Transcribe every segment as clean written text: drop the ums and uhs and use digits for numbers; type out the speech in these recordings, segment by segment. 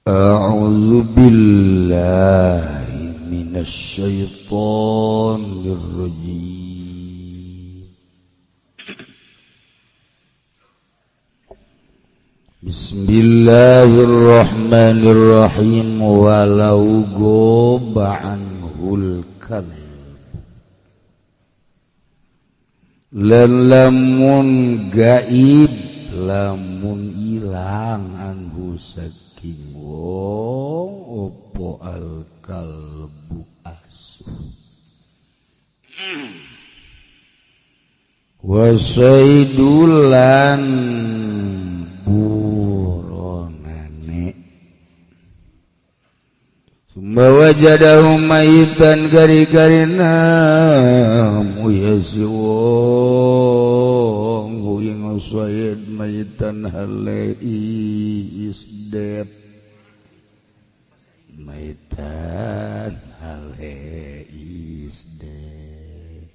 A'udzu billahi minasyaitonir rajim. Bismillahirrahmanirrahim. Walau goba anhul kalb, lamun gaib, lamun ilang anhu saking wong opo al kalbu asu wasaidulan buronane summa wajadahu mayitan gari-garina muyasi wong ing sayyid mayitan halai isdep maitan hale isdep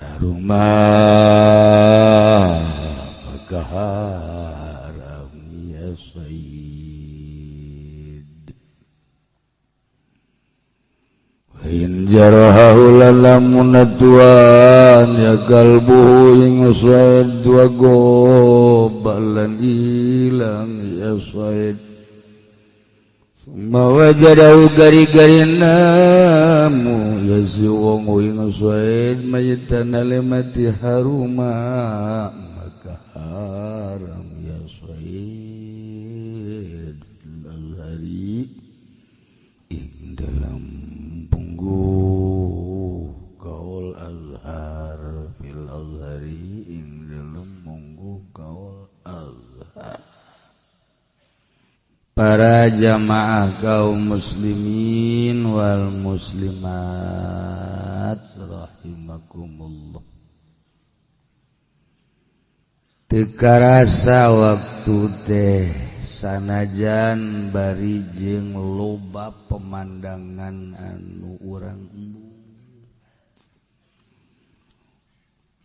haruma pagaharam ya sayyid in jarahahu lamun tuan ya kalbu ing sayyid wa gobalan ilang ya sayyid mawajadahu gari-gari namu ya si wong ing said mayitan alimati haruma maka haram ya said al-hari ing dalam punggu kaul azhar fil azhari ing dalam punggu kaul azhar. Para jamaah kaum muslimin wal muslimat rahimakumullah. Teu karasa waktu teh sanajan bari jeung loba pemandangan anu urang embung.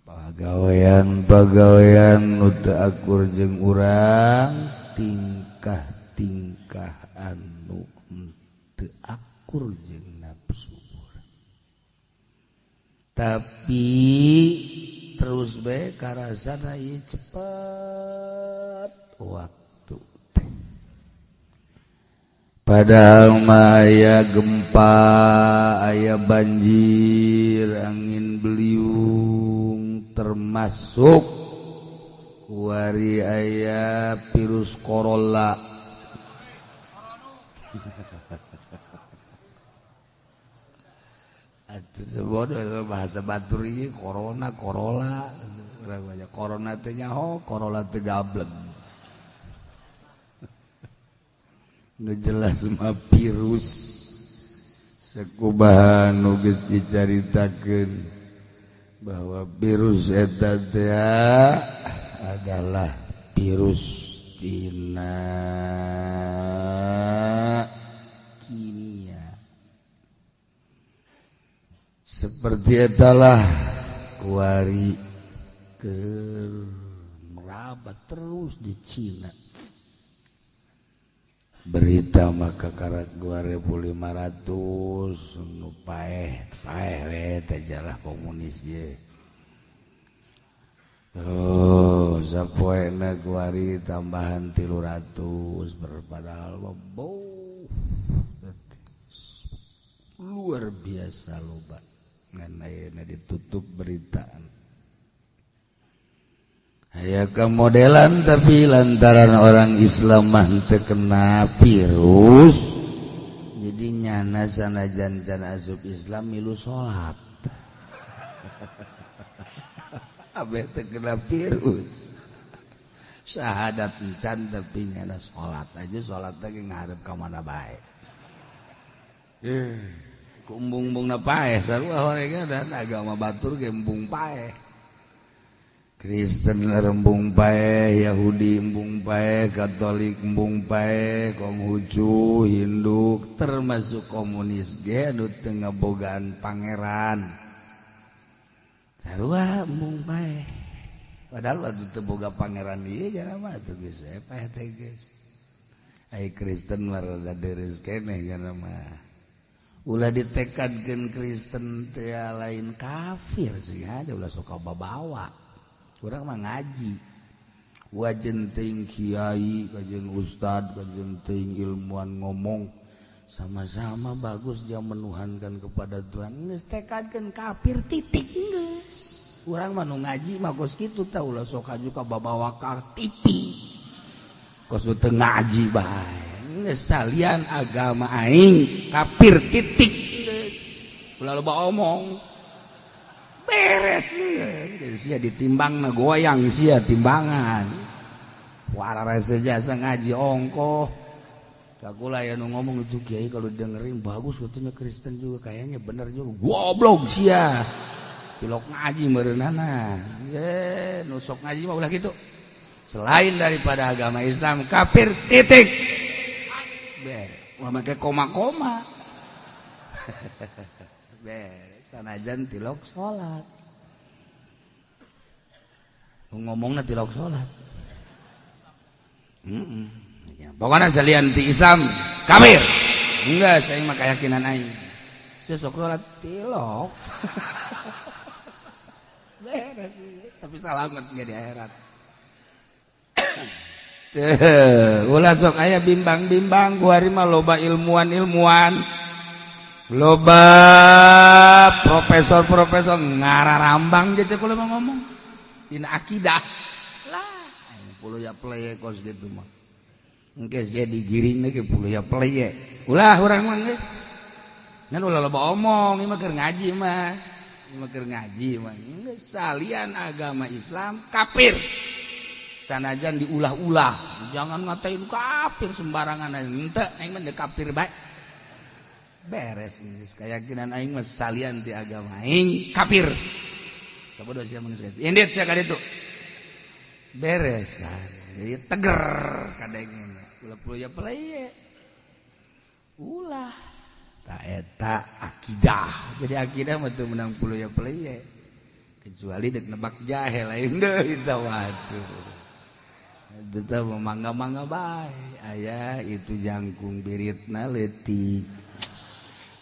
Pagawean-pagawean nu teu akur jeung urang, tingkah anu teu akur jeung nafsu urang. Tapi terus bae karasana ieu cepet waktu teh. Padahal mah aya gempa, aya banjir, angin beliung, termasuk kuari aya virus corona. Atuh sebodoh bahasa batur ieu corona corolla urang banyak corona teh nyaho corolla teh gablek. Nu jelas mah virus sekubahan nu geus dicaritakeun bahwa virus eta teh adalah virus tina kimia. Seperti etalah kuari keur merabat terus di Cina. Berita maka karak 2500 nu paeh paeh we teh jalah komunis ye. Oh, sapoena kuari tambahan 300 berpadahal boh luar biasa loba ngan ayeuna ditutup beritaan. Aya kemodelan tapi lantaran orang Islam mah teu kena virus jadi nyana sanajan can asup Islam milu salat. Abeh teu kena virus. Syahadat encan tapi nyana salat aja salat teh ngarep ka mana bae. Kumbung-bumbungna paeh sarua horega dan agama batur ge embung paeh. Kristen embung paeh, Yahudi embung paeh, Katolik embung paeh, Konghucu, Hindu, termasuk komunis ge anu teu ngabogaan pangeran. Sarua embung paeh. Padahal waktu teu boga pangeran ieu jana mah atuh geus paeh teh geus. Ai Kristen mah rada dereus keneh kana mah. Ulah ditekadkeun Kristen teh lain kafir sih ada ulah sok babawa. Urang mah ngaji. Wajen teuing kiai, kajeun ustad, kajeun teuing ilmuwan ngomong sama-sama bagus dia menuhankan kepada Tuhan. Geus tekadkeun kafir titik geus. Urang mah nu ngaji mah kos kitu tah ulah sok aju ka babawa ka TV. Kos nu teu ngaji bae. Geus salian agama aing kafir titik geus. Ulah loba omong. Beres geus sia ditimbangna goyang sia timbangan. Wararese jasa ngaji ongkoh. Kakula ya nu ngomong itu kiai kalau dengerin bagus katanya Kristen juga kayaknya bener juga. Goblok sia. Tilok ngaji meureunana. Ye, nu sok ngaji mah ulah kitu. Selain daripada agama Islam kafir titik. Beres. Wah make koma-koma. Beres sanajan tilok salat. Nu ngomongna tilok salat. Heeh. Pokoknya salian ti Islam kafir. Enggak, saya mah keyakinan aing. Sesok salat tilok. Beres, tapi salamet ge di akhirat. Teu, ulah sok aya bimbang-bimbang ku ari mah loba ilmuwan-ilmuwan. Loba profesor-profesor ngararambang je cek ulah mah ngomong. Dina akidah. Lah, aing puluh ya pleye kos kitu mah. Engke sia digiring ge puluh ya pleye. Ulah urang mah geus. Ngan ulah loba omong, ieu mah keur ngaji mah. Ieu mah keur ngaji mah. Geus salian agama Islam kafir. Sanajan diulah-ulah, jangan ngatain kafir sembarangan henteu, aing mah kafir bae. Beres geus keyakinan aing mah salian ti agama aing kafir. Sabodo sia mah geus. Indit sia ka ditu. Beres kan. Jadi teger kadengena. Ulah perlu ya peleye. Ulah. Ta eta akidah. Jadi akidah mah teu meunang puluh ya peleye. Kecuali dek nebak jahe lain deui tah waduh. Tetep mangga-mangga bae. Aya itu jangkung biritna leutik.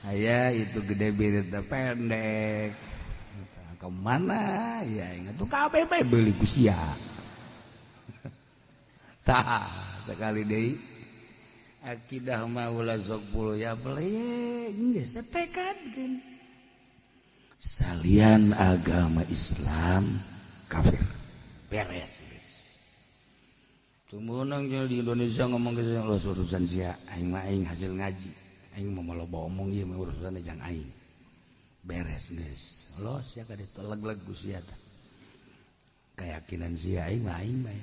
Aya itu gede biritna pendek. Kemana? Ya ingat tuh kabeh bae beuli ku sia. Tah sekali deui akidah mah ulah sok puluh ya beli geus tekadkeun. Salian agama Islam kafir. Beres geus. Tumunang di Indonesia ngomong ke saya, urusan sia, aing mah aing hasil ngaji. Aing mah loba omong ieu mah urusan jang aing. Beres geus. Los sia ka ditu leg-leg ku sia tah. Keyakinan sia aing mah aing bae.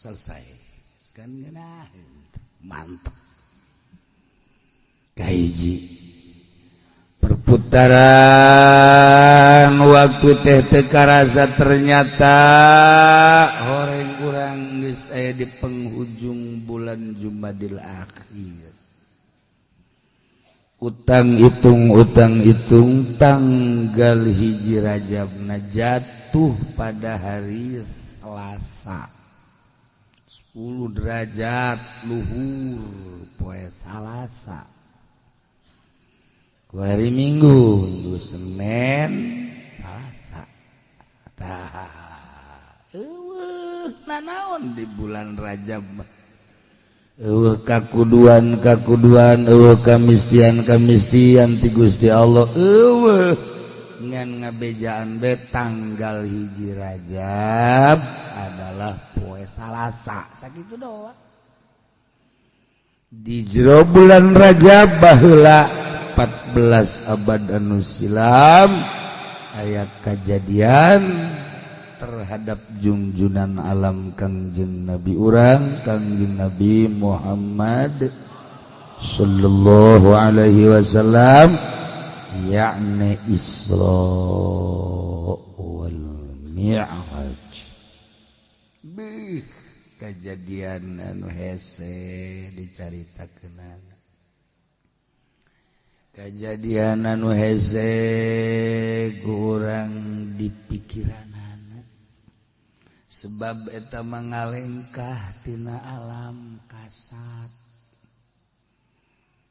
Selesai. Kan ngeunaheun. Mantep. Kahiji perputaran waktu teh teu karasa ternyata horeng urang geus aya di penghujung bulan Jumadil Akhir. Utang hitung tanggal 1 Rajabna jatuh pada hari Selasa. 10 derajat luhur poe Salasa. Ku hari Minggu, Minggu Senin, Salasa. Tah, eueuh nanaon di bulan Rajab mah. Eueuh kakuduan eueuh kamistian ti Gusti Allah eueuh ngan ngabejaan be tanggal 1 Rajab adalah poe Salasa. Sakitu doang. Di jero bulan Rajab baheula 14 abad anu silam aya kajadian terhadap jungjunan alam Kangjeng Nabi urang Kangjeng Nabi Muhammad sallallahu alaihi wasallam yakni Isra wal Mi'raj. Beuh kejadian anu hese dicaritakeunana. Kejadian anu hese kurang di pikiranana. Sebab eta mangalengkah tina alam kasat.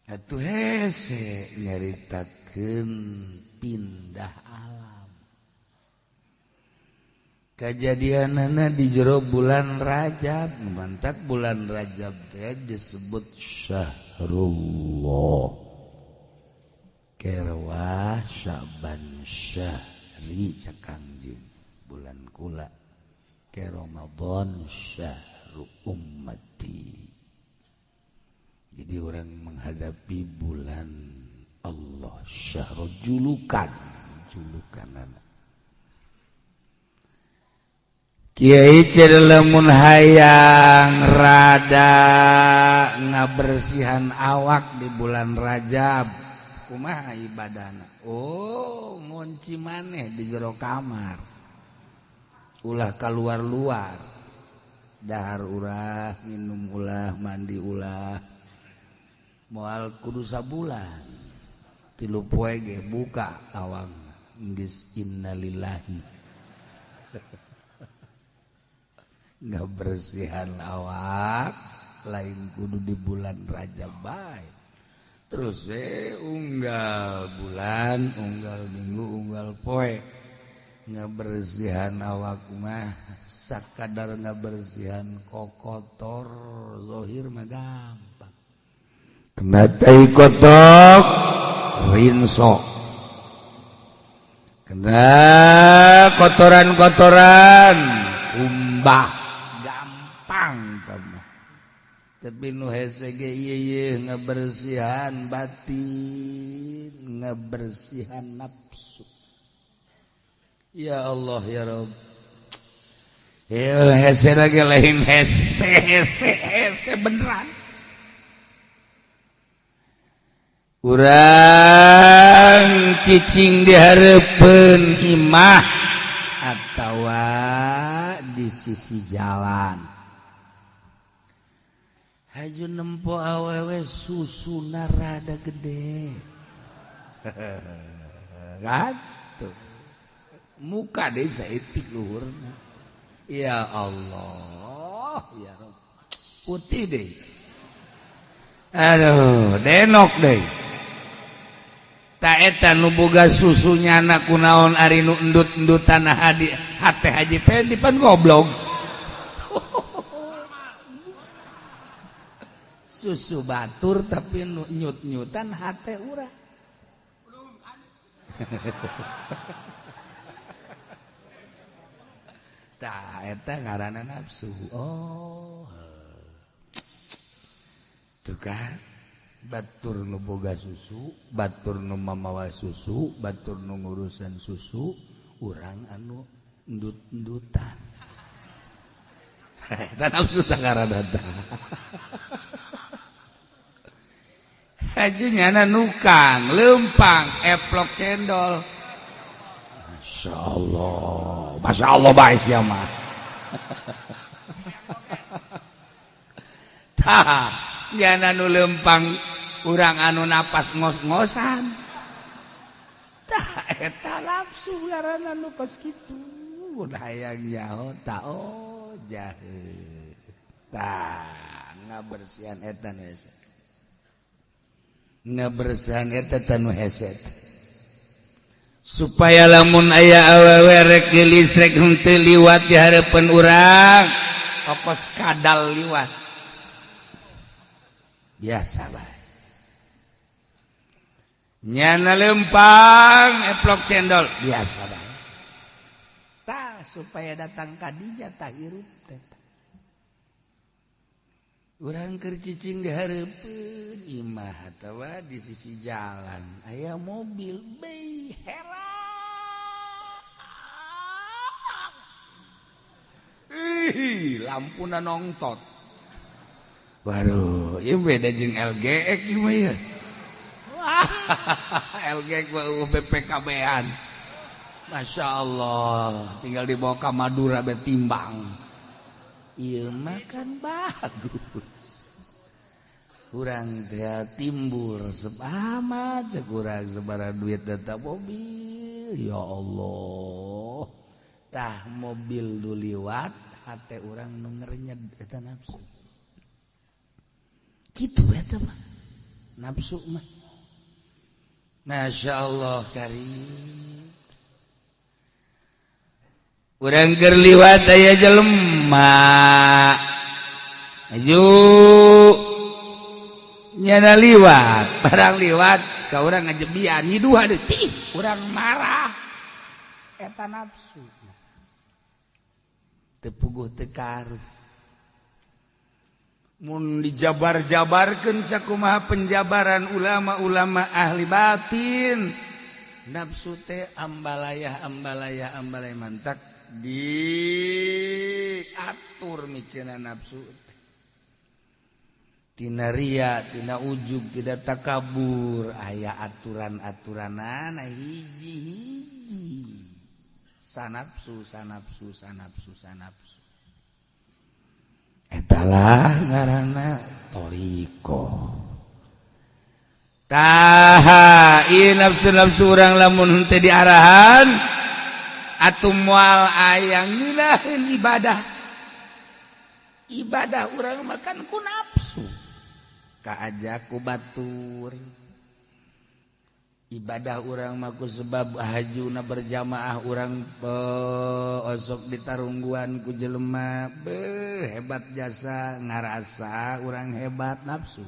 Atuh hese nyaritakeun pindah alam. Kajadianana di jero bulan Rajab, mantak bulan Rajab teh disebut Syahrullah. Kerwah Syaban syahri cakangjing bulan kula. Ke Ramadan syahru ummati. Jadi orang menghadapi bulan Allah syahru julukan, julukan. Kiai lamun hayang rada ngabersihan awak di bulan Rajab, kumaha ibadahna? Oh, ngunci maneh di jero kamar. Ulah keluar-luar, dahar ulah, minum ulah, mandi ulah, moal kudu sabulan, 3 poe ge buka awang, geus innalillahi. Ngabersihan awak lain kudu di bulan Rajab bae. Terus unggal bulan, unggal minggu, unggal poe ngabersihan awak mah sakadar ngabersihan kokotor zahir mah gampang. Kena tai kotok rinso, kena kotoran-kotoran umbah gampang mah. Tapi nu hese ge ieu ngabersihan batin, ngabersihan nafsu. Ya Allah ya Rabb. Ya hese lagi lain hese hese hese beneran. Urang cicing di hareupeun imah atawa di sisi jalan. Haju nempo awewe susuna rada gede. Kan tuh. Muka deh saeutik luhurna. Ya Allah, ya Rabb. Putih deh. Aduh, denok deh. Ta eta nu boga susunya anak kunaon ari nu endut-endutan hadi hate Haji Pendi pan goblok. Susu batur tapi nu nyut-nyutan hate urang. Tah eta ngaranna nafsu. Oh. Tuh kan batur nu boga susu, batur nu mamawa susu, batur nu ngurusan susu, urang anu endut-endutan. Eta nafsu tah ngaranna tah. Haji nyana nukang, leumpang, eplok cendol. Masya Allah, Masya Allah baik ya mah. Tah, nyana nu lempang urang anu napas ngos-ngosan. Tah, eta nafsu ngaranna nu kos kitu. Mun hayang nyaho tah oh jahe. Tah, ngabersihan eta nu hese. Ngabersihan eta teh nu hese. Supaya lamun aya awewe rek geulis rek henteu liwat di hareupeun urang okos kadal liwat biasa bae. Nyana lempang eplok cendol biasa bae. Tah supaya datang ka dinya tah hirup teh. Urang keur cicing di hareupeun imah atawa di sisi jalan aya mobil bei herang. Ih, lampuna nongtot. Waduh, ieu beda jeung LGX ieu mah ya. Wah, LGX mah BPKB-an. Masya Allah, tinggal dibawa ke Madura betimbang. Ieu mah kan bagus. Kurang teh timbul resep amat kurang sabaraha duit data mobil. Ya Allah. Tah mobil nu liwat hate urang nu ngerenyed eta nafsu. Kitu eta mah nafsu mah. Masya Allah karim. Urang keur liwat aya jelema. Aju nyana liwat, barang liwat ka urang ngajebian nyiduhan deui, urang marah. Eta nafsu. Teu puguh teu karuh. Mun dijabar-jabarkeun sakumaha penjabaran ulama-ulama ahli batin, nafsu teh ambalayah ambalayah ambalaya mantak diatur miceuna nafsu teh. Tina ria, tina ujub, tidak takabur, aya aturan-aturanana hiji-hiji. Sanapsu, sanapsu, sanapsu, sanapsu. Etalah ngaranna thoriqoh. Taha ieu nafsu-nafsu urang lamun henteu diarahan atuh moal aya ngeunaheun ibadah. Ibadah urang makan ku nafsu. Kaajak ku batur. Ibadah urang mah ku sebab hajuna berjamaah urang osok ditarungguan ku jelema beuh hebat jasa ngarasa urang hebat nafsu.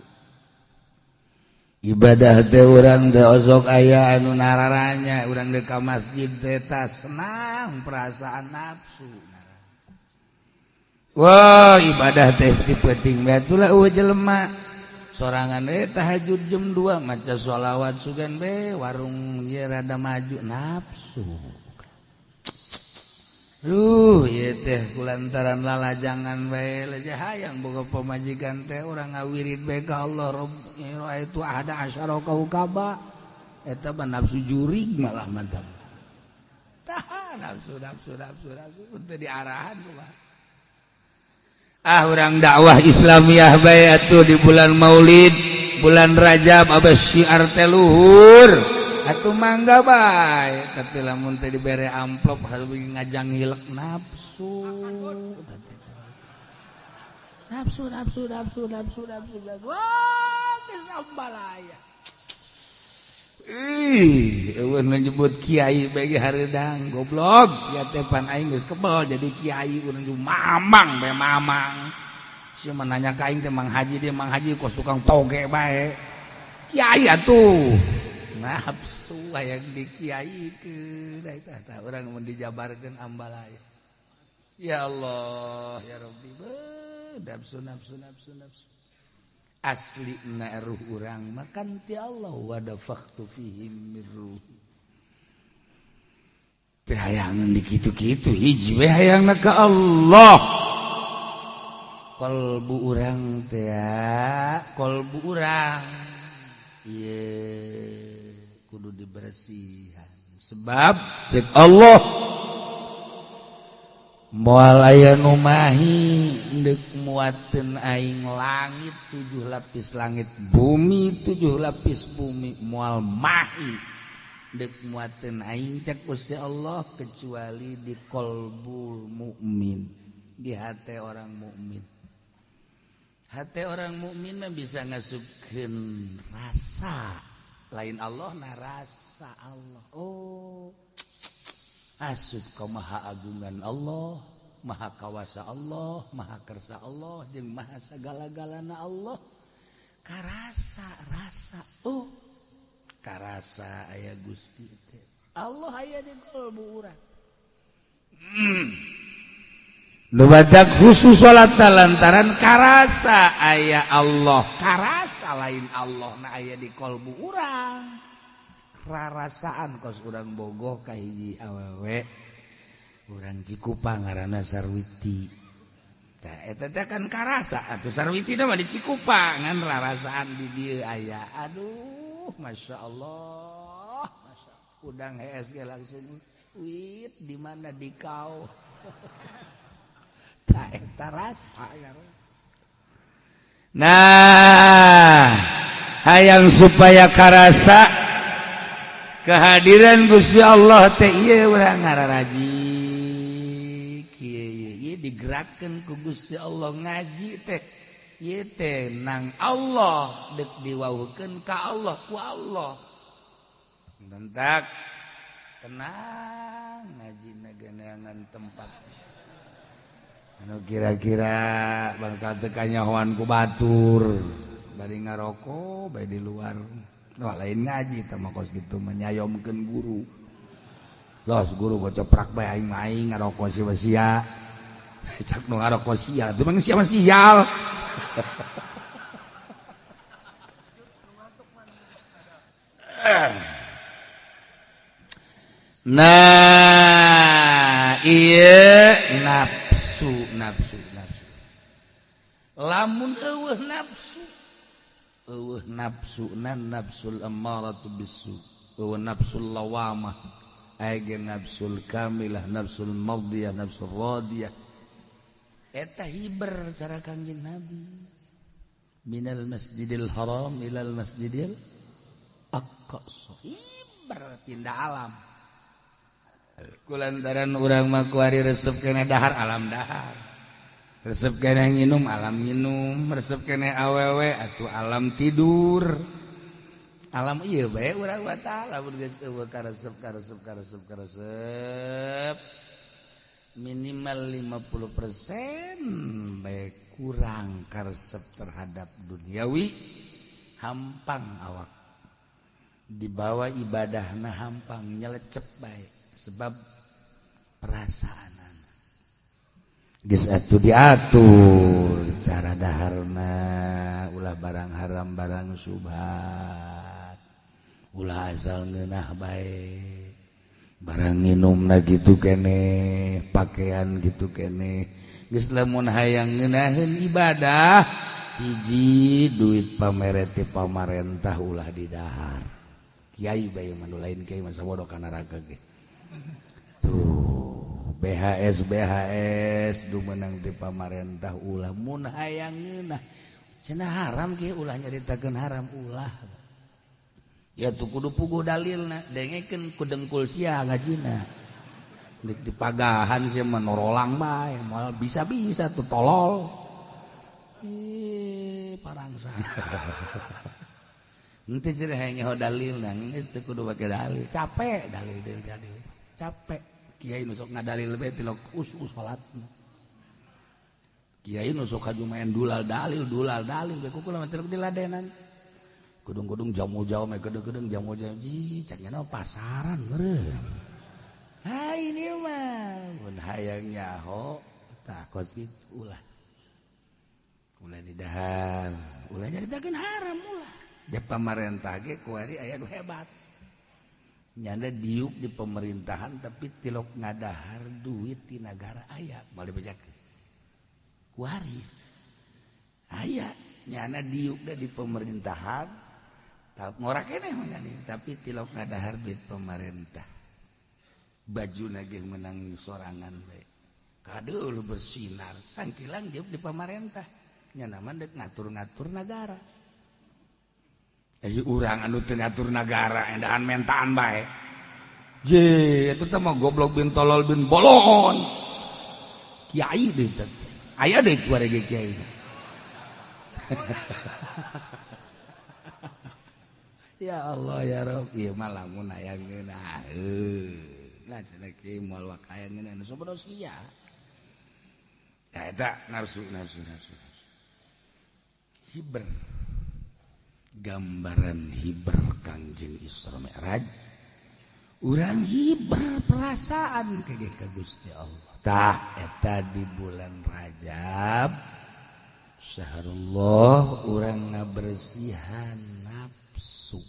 Ibadah teh urang teh osok aya anu nararanya urang deuk ka masjid teh senang perasaan nafsu. Wah ibadah teh penting bae atulah eueuh jelema. Sorangan tahajud jam 2 maca sholawat sugan be warung ye rada maju nafsu. Duh ieu teh kulantaran lalajangan bae leja hayang boga pamajikan teh urang ngawirid bae ka Allah Rabb itu ada asyara kaukaba eta mah nafsu jurig malah mantap. Tah nafsu nafsu nafsu nafsu teu diarahan kumaha. Ah urang dakwah Islamiyah bae atuh di bulan Maulid, bulan Rajab abah syiar teh luhur. Atuh mangga bae, tapi lamun teh dibere amplop harus ngajang hilek nafsu. Nafsu nafsu nafsu nafsu nafsu. Wah, geus ambalaya. Ih, eueuh nyebut kiai bagi hareudang goblok sia teh pan aing geus kebel jadi kiai urang mamang bae mamang. Sia mah nanya ka aing teh Mang Haji dia Mang Haji kos tukang toge bae. Kiai atuh. Nafsu hayang di kiaikeun eta urang mun dijabarkeun ambalaya. Ya Allah, ya Rabbi, nafsu nafsu nafsu nafsu. Asli na ruh urang makan ti Allah wadafakhtu fihim mir ruhi. Teh hayang di kitu-kitu hiji we hayangna ka Allah. Qalbu urang teh qalbu urang ieu kudu dibersihan sebab cek Allah moal aya nu mahi deuk muateun aing langit 7 lapis langit bumi 7 lapis bumi moal mahi deuk muateun aing cek Gusti Allah kecuali di qalbul mukmin, di hati orang mukmin. Hati orang mukmin mah bisa ngasupkeun rasa lain Allah na rasa Allah. Oh asup ka maha agungan Allah, maha kawasa Allah, maha kersa Allah, jeung maha sagala-galana Allah. Karasa rasa, oh karasa aya Gusti teh. Allah aya di kalbu urang. Nu badak khusus salat lantaran karasa aya Allah, karasa lain Allah na aya di kalbu urang. Rarasaan kos urang bogoh ka hiji awewe urang Cikupa ngaranna Sarwiti. Tah eta teh kan karasa atuh Sarwiti mah di Cikupa ngan rarasaan di dieu aya. Aduh, masyaallah. Masyaallah. Udang hees ge langsung wit di mana di kau. Tah eta rasa. Nah, hayang supaya karasa kehadiran Gusti Allah teh ieu urang ngararaji kieu ieu digerak Digerakkeun ku Gusti Allah ngaji teh ieu teh nang Allah deuk diwawuhkeun ka Allah ku Allah. Bentak tenang ngaji neangan tempat anu kira-kira bakal teu kanyahoan ku batur bari ngaroko bae di luar. Wah lain ngaji teh mah kos kitu menyayomkeun guru. Los guru goceprak bae aing mah aing ngaroko sia sia. Cak nu ngaroko sia teu mah sia mah sial. Nah, iya nafsu nafsu nafsu. Lamun eueuh nafsu, eueuh nafsu nan nafsul ammaratu bisu, eueuh nafsul lawamah, aya ge nafsul kamilah, nafsul mardiyah, nafsul radiyah. Eta hiber cara Kangjeng Nabi. Minal Masjidil Haram ilal Masjidil Aqsa. Hiber pindah alam. Kulantaran urang mah kuari resep kene dahar alam dahar, resep kene nginum alam nginum, resep kene awewe atuh alam tidur, alam ieu bae urang mah tah lamun geus eueuh karesep karesep karesep karesep minimal 50% bae kurang karesep terhadap duniawi, hampang awak dibawa ibadahna hampang nyelecep bae. Sebab perasaan geus atuh diatur cara daharna ulah barang haram barang subhat ulah asal ngeunah bae barang nginumna kitu keneh pakaian kitu keneh geus lamun hayang ngeunaheun ibadah hiji duit pamere ti pamarentah ulah didahar kiai bae mah nu lain kiai mah sabodo ka neraka ge. Tuh BHS BHS du menang di pamarentah ulah mun hayang ngeunah cenah haram kieu ulah nyaritakeun haram ulah ya tuh kudu puguh dalilna dengekeun ku dengkul sia ngajina deuk dipagahan sia mah norolang bae moal bisa-bisa tuh tolol ih parangsang. Henteu cenah hayang nyaho dalilna geus teu kudu make dalil capek dalil dalil dalil capek kiai nu sok ngadalil bae tilok us-us salatna kiai nu sok haju main dulal dalil bae kukula mah tilok diladenan gedung-gedung jamu jauh mah gedung-gedung jamu jauh ji cak nya pasaran meureun ha ini mah mun hayang nyaho tah kos kitu ulah ulah didahar ulah nyaritakeun haram ulah di pamarentah ge kuari aya nu hebat nyanda diuk di pemerintahan tapi tilok ngadahar duit di negara aya moal dibejakeun kuari aya nyana diuk da di pemerintahan ngorak keneh mah tapi tilok ngadahar duit pemerintah bajuna ge menang sorangan we kadeul bersinar sangkilang diuk di pemerintah nyana mah deuk ngatur-ngatur nagara. Ayo urang anu teu ngatur nagara endahan mentaan bae. Je, eta teh mah goblok bin tolol bin bolon. Kiai deui teh. Aya deui kuari ge kiai. Ya Allah ya Rabb, ieu mah lamun aya ngeunah. Lah cenah kiai moal wak aya ngeunah nu sabodo sia. Ya eta nafsu nafsu nafsu. Hiber. Gambaran hiber Kangjeng Isra Mi'raj urang hiber perasaan kege ka Gusti Allah tah eta di bulan Rajab syahrullah urang ngabersihan nafsu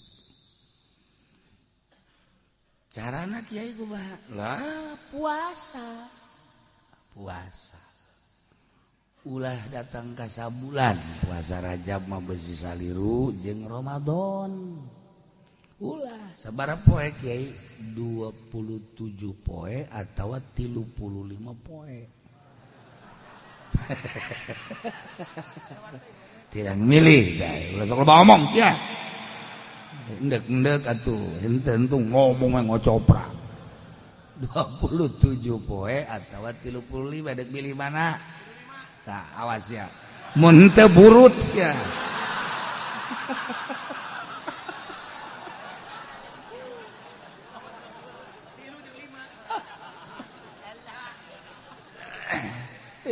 carana kiai kumaha lah puasa puasa ulah datang ka sabulan puasa Rajab mah beusi saliru jeung Ramadan ulah sabaraha poe kiai 27 poe atawa 35 poe tidak milih dai ulah sok loba omong sia endek-endek atuh henteu ngomong ngocoprak 27 poe atau 35 dek milih mana? Tah awas ya. Mun teu burut ya.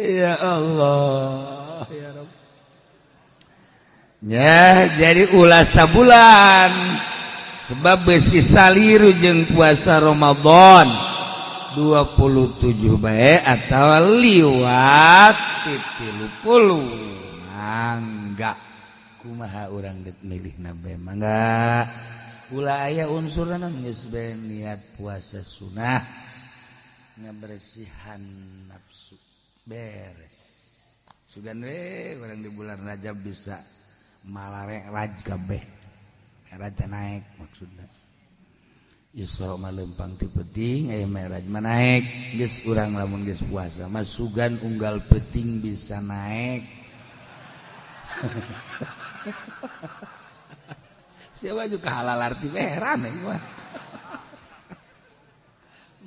Ya Allah, ya Rabb. Ya, jadi ulah sabulan. Sebab besi saliru jeung puasa Ramadan 27 bae atau liwat 30. Mangga kumaha urang deuk milihna bae mangga. Ulah aya unsurna geus bae niat puasa sunah ngabersihan nafsu beres. Sugan we urang di bulan Rajab bisa malarek raj kabeh. Raja naik maksudna. Isra mah lempang ti peuting aya Mi'raj mah naik. Geus urang lamun geus puasa mah sugan unggal peuting bisa naik. Siapa juga halal arti heran ieu mah.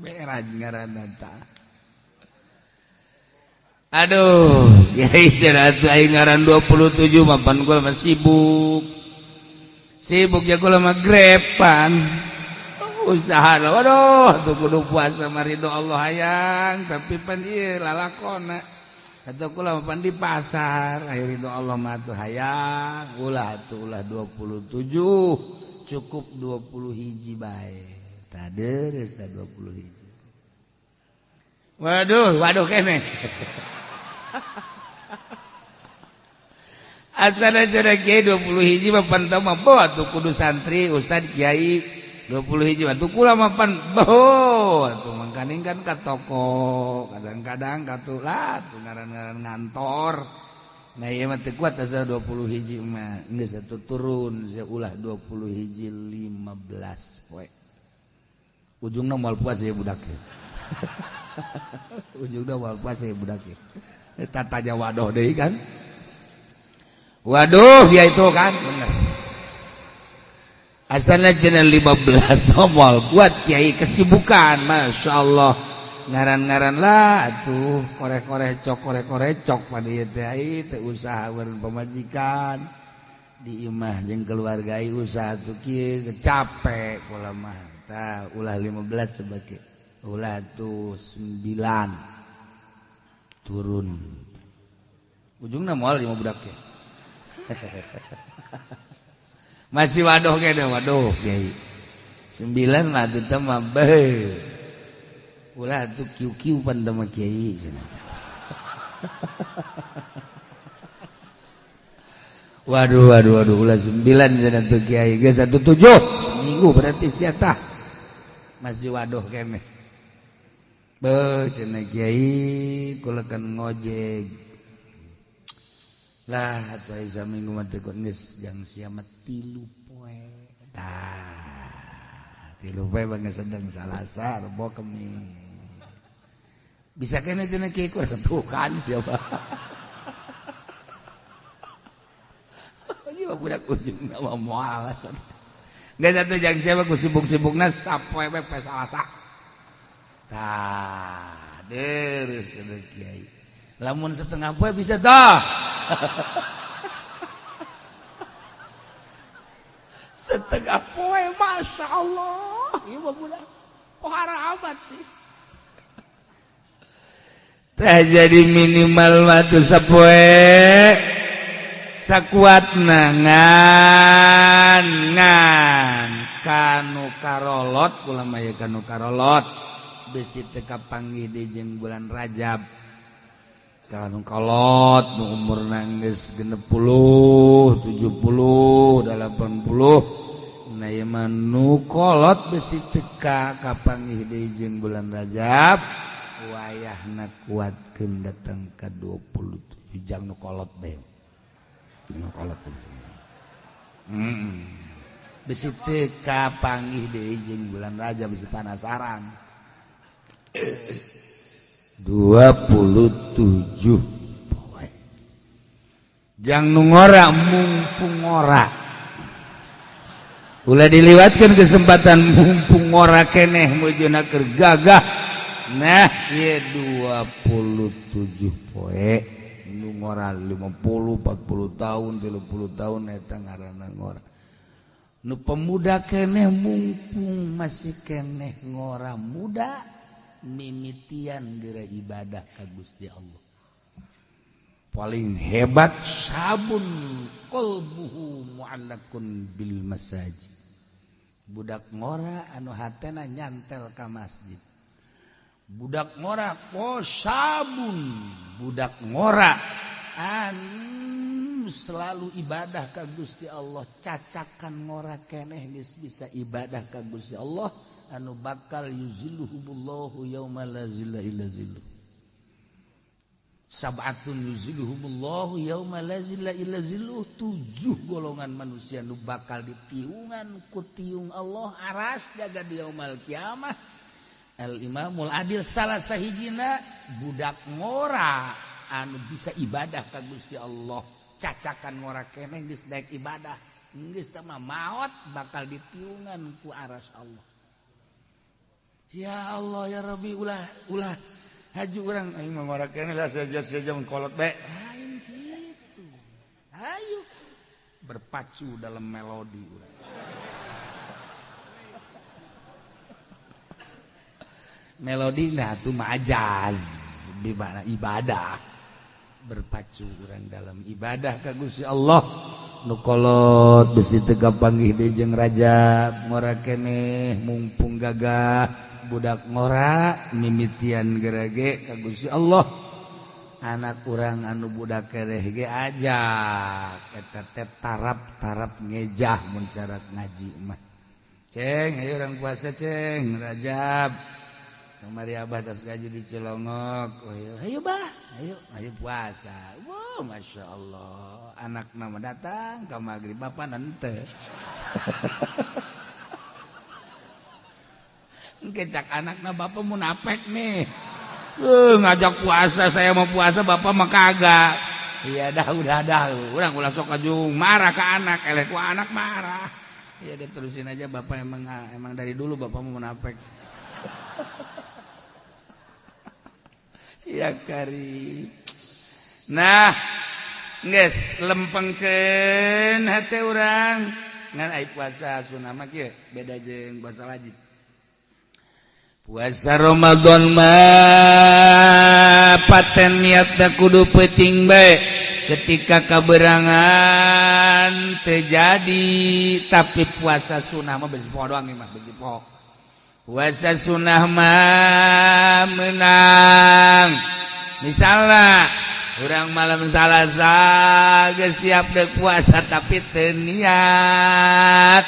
Mi'raj ngaranna tah. Aduh, kiai cenah atuh aing ngaran 27 mah pan gua mah sibuk. Sibuk ya kula mah grepan. Usaha waduh tuh kudu puasa mah ridho Allah hayang tapi pan ieu lalakona. Atuh kula mah pan di pasar aya ridho Allah mah atuh hayang ulah atuh ulah 27 cukup 20 hiji bae. Tah deres tah 20 hiji. Waduh, waduh kene. Asana cenah kiai 20 hiji mah pan teu mah bawa tuh kudu santri ustad kiai 20 hiji mah tuh kula mah pan bawa tuh mangkaning kan ka toko kadang-kadang ka tuh lah tuh ngaran-ngaran ngantor. Nah ieu mah teu kuat asal 20 hiji mah geus atuh turun sia ulah 20 hiji 15 poe. Ujungna moal puas ya budak. Ujungna moal puas ya budak. Eta tanya waduh deui kan. Waduh ya itu kan bener. Asalna cenah 15 moal kuat kiai kesibukan Masya Allah ngaran-ngaran lah atuh koreh-koreh cok koreh-koreh cok pada ieu teh ai teu usaha bareng pamajikan di imah jeung keluarga ai usaha tuh kieu capek kula mah tah ulah 15 sebagai ulah tuh 9 turun ujungna moal lima budak ya. Masih waduh kene waduh kiai 9 lah teu mah beuh ulah tuh kiu-kiu pan teh mah kiai cenah. Waduh waduh waduh ulah 9 cenah tuh kiai geus 17 minggu berarti sia tah masih waduh kene. Beuh cenah kiai kula kan ngojek lah atuh aya saminggu mah teh geus jang sia mah 3 poe. Tah 3 poe bangga sedang Salasa Rebo Kemis. Bisa kene cenah kiai kurang tuh kan siapa. Ieu mah budak ujungna mah moal alasan. Geus atuh jang sia mah ku sibuk-sibukna sapoe we poe Salasa. Tah deres cenah kiai. Lamun setengah poe bisa tah. Setengah poe Masya Allah ieu mah budak pohara amat sih. Tah jadi minimal mah tuh sapoe sakuatna ngan ngan kanu karolot kula mah ye kanu karolot besi teu kapanggih deui jeung bulan Rajab. Kanu kolot nu umurna geus 60, 70, 80 nah ieu mah nu kolot besi teka kapanggih deui jeung bulan Rajab wayahna kuatkeun datang ka 27 jam nu kolot bae. Nu kolot. Besi teka panggih deui jeung bulan Rajab besi panasaran. 27 poe. Jang nu ngora mumpung ngora. Ulah diliwatkan kesempatan mumpung ngora keneh mujuna keur gagah. Nah, ieu 27 poe nu ngora 50, 40 tahun, 30 tahun eta ngaranna ngora. Nu pemuda keneh mumpung masih keneh ngora muda mimitian geura ibadah ka Gusti Allah. Paling hebat sabun qalbuhu mu'allakun bil masajid. Budak ngora anu hatena nyantel ka masjid. Budak ngora sabun, budak ngora anu selalu ibadah ka Gusti Allah, cacakan ngora keneh geus bisa ibadah ka Gusti Allah anu bakal yuzilluhumullahu yauma la zilla illa zilluh. Sab'atun yuzilluhumullahu yauma la zilla illa zilluh, 7 golongan manusia nu bakal ditiungan ku tiung Allah aras jaga di yaumal kiamah. Al imamul adil salah sahijina budak ngora anu bisa ibadah ka Gusti Allah, cacakan ngora keneh geus daek ibadah, geus teh mah maot bakal ditiungan ku aras Allah. Ya Allah ya Rabbi, ulah ulah haji urang aing mah ngora keneh lah saja-saja kolot bae. Lain kitu. Ayo berpacu dalam melodi urang. Melodi nah tuh majaz di mana ibadah. Berpacu urang dalam ibadah ka Gusti Allah. Nu kolot besi teu kapanggih deui jeung Rajab ngora keneh mumpung gagah budak ngora mimitian gerege ka Gusti Allah. Anak urang anu budak keneh ge ajak eta teh tarap-tarap ngejah mun cara ngaji mah. Ceng ayo urang puasa ceng Rajab. Kemari abah tas gaji di Cilongok. Oh, ayo, ayo bah, ayo, ayo puasa. Wow, masya Allah. Anak nama datang ke maghrib bapak nante. Kecak anak na bapak munafik nih. Ngajak puasa, saya mau puasa bapak mah kagak. Iya dah, udah dah. Urang ulah sok kajung marah ke anak, eleh ku anak marah. Iya dia terusin aja bapak emang dari dulu bapak mau munafik. Ya kari. Nah, geus lempengkeun hate urang. Ngan ai puasa sunah mah kieu beda jeung puasa wajib. Puasa Ramadan mah paten niatna kudu peuting bae. Ketika kaberangan teu jadi, tapi puasa sunah mah besi poho doang mah besi poho. Puasa sunah mah menang. Misalnya urang malam Salasa geus siap deuk puasa tapi teu niat.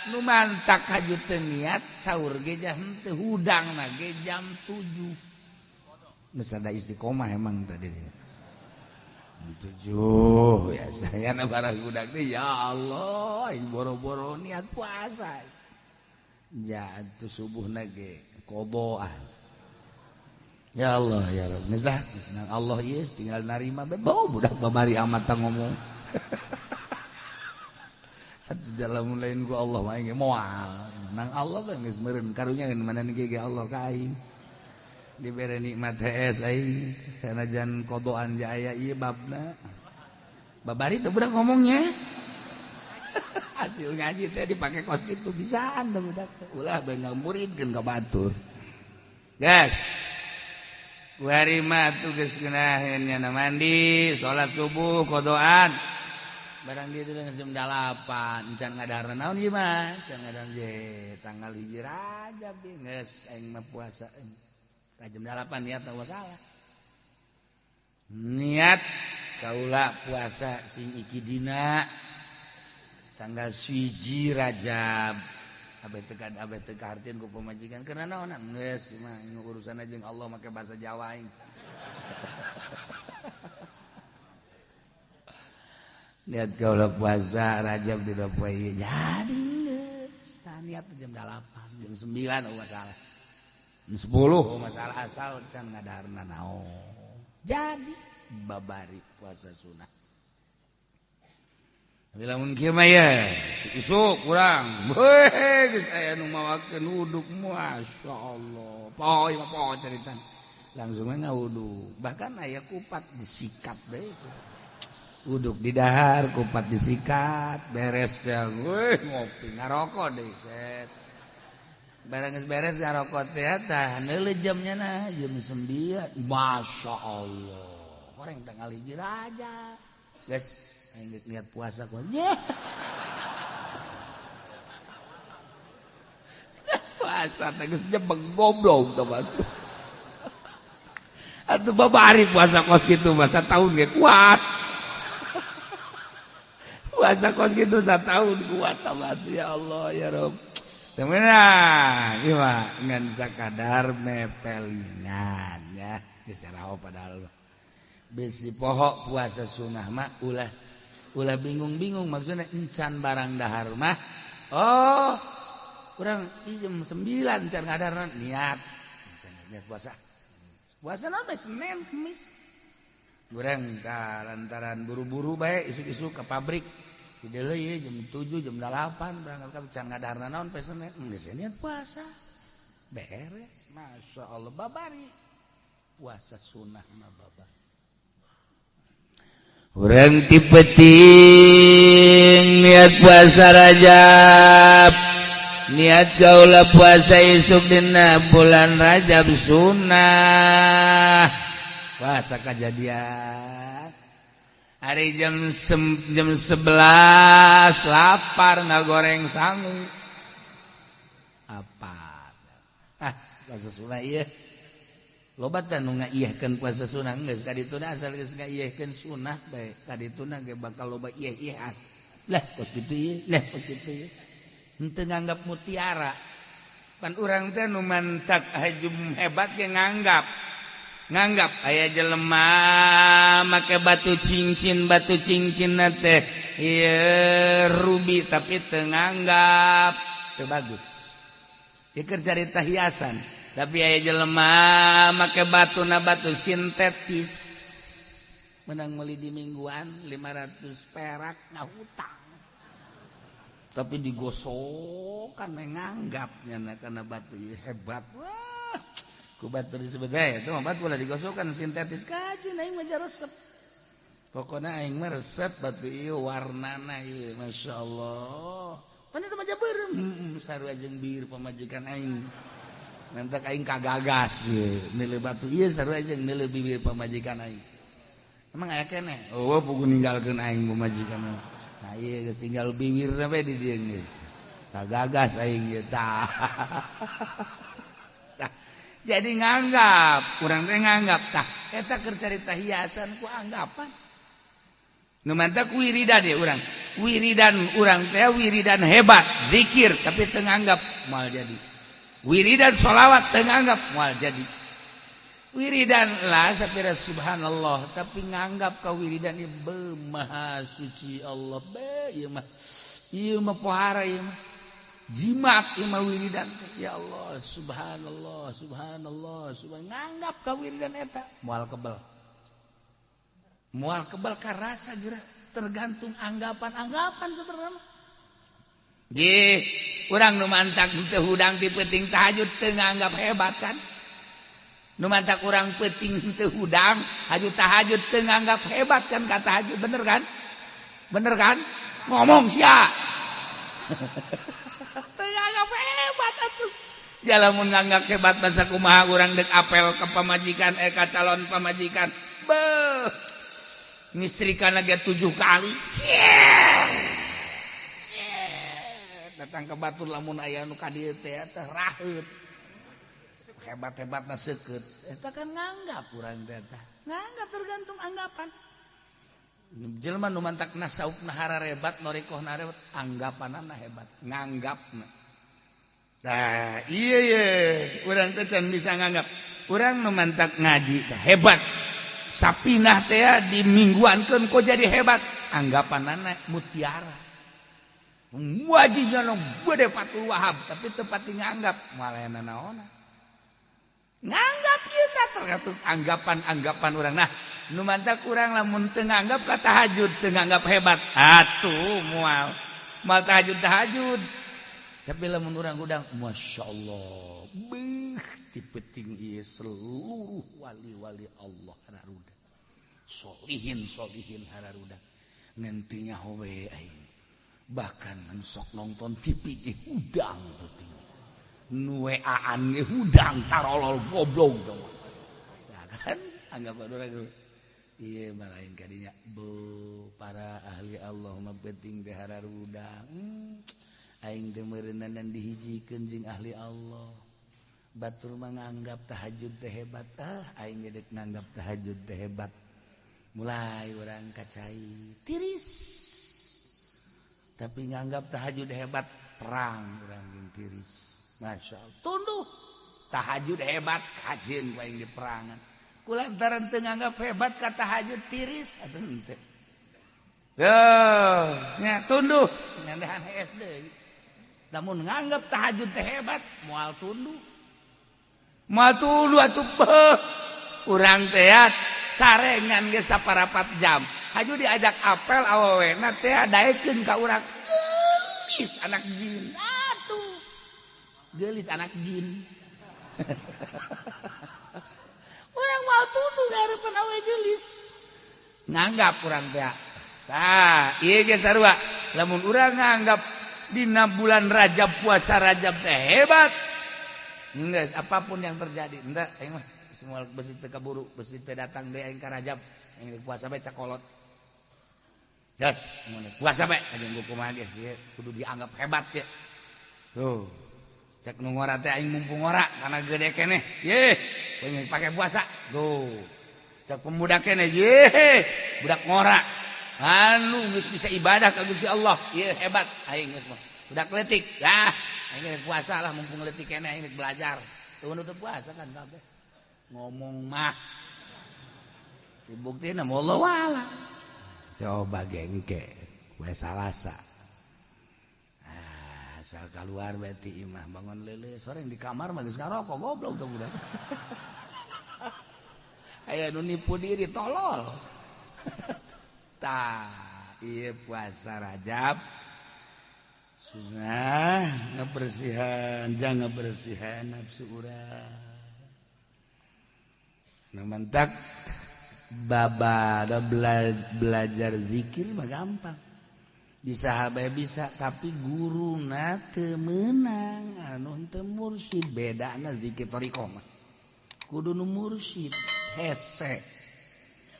Nu mantak haju teu niat sahur ge henteu hudangna ge jam 7. Geus ada istiqomah emang tadi. Jam 7 ya saya na barang hudang teh ya Allah boro-boro niat puasa. Jatuh subuh nage kodoan. Ya Allah ya Rabb. Geus lah nang Allah ieu tinggal narima bae. Bau budak babari amat ngomong. Atuh jalan lain ku Allah mah ge moal. Nang Allah bae geus meureun karunya mana ge Allah ka aing. Dibere nikmat hees aing sanajan kodoan jaya ieu babna. Babari teh budak ngomongnya. Hasil ngaji teh dipake kos kitu bisaan teh budak teh. Ulah beunang muridkeun ka batur. Gas. Kuari mah tuh geus ngeunaheun nya mandi, salat subuh, kodoan. Barang dia tuh jam 8, encan ngadarna naon ieu mah? Encan ngadarna je tanggal 1 Rajab geus aing mah puasa. Jam 8 niat teu salah. Niat kaula puasa sing iki dina tanggal 1 Rajab. Abeh teu kahartieun ku pamajikan karena naon geus mah urusan jeung Allah make bahasa Jawa aing. Niat kaula puasa Rajab di poe ieu jadi geus niat jam 8 jam 9 oh masalah. Jam 10 oh masalah asal can ngadaharna naon. Jadi babari puasa sunah. Tapi lamun kieu mah ya Isuk kurang. Weh, geus aya nu mawakeun wuduk, masyaallah. Poe mah poe cerita. Langsung we ngawuduk. Bahkan aya kupat disikat deui. Wuduk di dahar, kupat disikat, beres teh. Weh, ngopi ngarokok deui set. Barang geus beres ngarokok teh tah neuleuh jamnya nah jam 9. Masya Allah. Orang tanggal hiji raja. Guys, aing geus niat puasa ku. Puasa teh geus jebeng goblok teh batu. Atuh babari puasa kos kitu mah sataun ge kuat. Puasa kos kitu sataun kuat tah batu ya Allah ya Rob. Temenan, ieu mah ngan sakadar mepelingan ya, geus raho padahal. Bisi poho puasa sunah mah ulah ulah bingung-bingung maksudnya encan barang dahar mah. Oh, kurang jam 9 encan ngadarna niat. Niat puasa. Puasa nama Senin, Kamis. Kurang ka lantaran buru-buru bae isuk-isuk ke pabrik. Tidak ya, jam 7, jam 8 berangkat ka can ngadarna naon poe Senin. Geus niat puasa. Beres, masya Allah babari. Puasa sunah mah babari. Urang ti peuting niat puasa Rajab. Niat kaula puasa isuk dina bulan Rajab sunah. Puasa kajadian. Hari jam 11 lapar ngagoreng sangu. Apa? Ah, puasa sunah ieu. Loba teh nu ngaiyehkeun puasa sunah geus ka dituna asal geus ngaiyehkeun sunah bae ka dituna ge bakal loba iyeh-iyehan. Lah kos kitu ieu, lah kos kitu ieu. Henteu nganggap mutiara. Pan urang teh nu mantak hajum hebat ge nganggap. Nganggap aya jelema make batu cincin teh ieu rubi tapi teu nganggap teu bagus. Ieu keur carita hiasan. Tapi aya jelema make batuna batu sintetis. Menang meuli di mingguan 500 perak ngahutang. Tapi digosokan menganggapnya karena batu ieu hebat. Wah, ku batu disebut bae itu mah batu ulah digosokan sintetis kaji aing mah resep. Pokona aing mah resep batu ieu warnana ieu masyaallah. Pan itu mah beureum sarua jeung bir pamajikan aing. Nantak aing kagagas ieu nilai batu ieu sarua jeung nilai bibir pamajikan aing. Emang aya keneh? Oh, puguh ninggalkeun aing pamajikan. Nah ieu geus tinggal bibirna bae di dieu geus. Kagagas aing ieu tah. Tah, jadi nganggap, urang teh nganggap tah eta keur carita hiasan ku anggapan. Nu mantak wiridan ye urang. Wiridan urang teh wiridan hebat, zikir tapi teu nganggap moal jadi. Wiridan sholawat teu nganggap moal jadi. Wiridan lah sapira subhanallah tapi nganggap ka wiridan ieu maha suci Allah be ieu mah pohara ieu mah jimat ieu mah wiridan ya Allah subhanallah subhanallah subhan nganggap ka wiridan eta moal kebal karasa geura tergantung anggapan-anggapan sebenarnya. Gih, urang nu mantak teu hudang ti peuting tahajud teu nganggap hebat kan? Nu mantak urang peuting teu hudang haju tahajud teu nganggap hebat kan ka tahajud bener kan? Bener kan? Ngomong sia. Teu nganggap hebat atuh. Ya lamun nganggap hebat masa kumaha urang deuk apel ka pamajikan ka calon pamajikan. Beuh. Ngistrikana ge 7 kali. Datang ke batur lamun aya nu ka dieu teh teh raheut. Hebat-hebatna seukeut. Eta kan nganggap urang teh tah. Nganggap tergantung anggapan. Jelema nu mantak nasaupna hararebat, norikohna harebat, anggapanana hebat, nganggapna. Tah, ieu ye, urang teh can bisa nganggap. Urang nu mantak ngaji teh hebat. Sapinah teh dimingguankeun kok jadi hebat, anggapanana mutiara. Wajibnya nu gede Fathul Wahab, tapi tepat nganggap malah naona. Nganggap kita tergantung anggapan-anggapan orang. Nah, nu mantak urang lamun teu nganggap ka tahajud, teu nganggap hebat. Atuh moal. Mal tahajud tahajud. Tapi lamun urang hudang, Masya Allah, beuh ti peuting ieu seluruh wali-wali Allah hararuda. Solihin solihin hararuda. Ngan teu nyaho we aing. Bahkan anu sok nonton TV ge hudang peuting. Nu WA-an ge hudang tarolol goblok teh. Ya kan anggap urang ieu mah lain kadinya. Bu para ahli Allah mah peuting teh hararuda. Aing teh meureunnan dihijikeun jeung ahli Allah. Batur mah nganggap tahajud teh hebat. Ah, aing ge dek nganggap tahajud teh hebat. Mulai urang kacai tiris. Tapi nganggap tahajud hebat perang urang jeung tiris. Masya Allah. Tunduh. Tahajud hebat kajeun ku aing di perangan. Kulantaran teu nganggap hebat ka tahajud tiris atuh henteu. Yo, nya tunduh ngandahan hees deui. Lamun nganggap tahajud teh hebat moal tunduh. Moal tunduh atuh beuh. Urang teh sarengan geus saparapat jam. Haju diajak apel awewena teh daekeun ka urang. Geulis anak jin. Atuh. Geulis anak jin. Urang moal tunduh ngarepan awe geulis. Nganggap urang teh. Tah, ieu ge sarua. Lamun urang nganggap dina bulan Rajab puasa Rajab teh hebat. Geus apapun yang terjadi, henteu aing mah semua besi teu kaburu, besi teu datang deui aing ka Rajab, aing rek puasa bae cakolot. Gas, mun puasa bae aing kumaha ge, ieu kudu dianggap hebat ye. Tuh. Cek nu ngora teh aing mumpung ngora karena gede keneh. Ye, aing pake puasa. Tuh. Cek pemuda keneh, ye, budak ngora. Anu geus bisa ibadah ka Gusti Allah, ieu hebat aing geus mah. Budak leutik, ah aing rek puasa lah mumpung leutik keneh aing rek belajar. Tuh nu teu puasa kan kabeh. Ngomong mah dibuktina wallahu a'lam. Coba gengke we salasa. Ah, asal keluar berarti imah bangun leuleus sore di kamar mah geus ngarokok goblok tuh budak. Aya nu nipu diri tolol. Tah, ieu puasa Rajab sunah ngebersihan, jangan ngebersihan nafsu urang. Nu mantak babada belajar zikir mah gampang. Di sahabat bisa, tapi guruna teu meunang, anu teu mursyid bedana zikir thariqah mah. Kudu nu mursyid hese.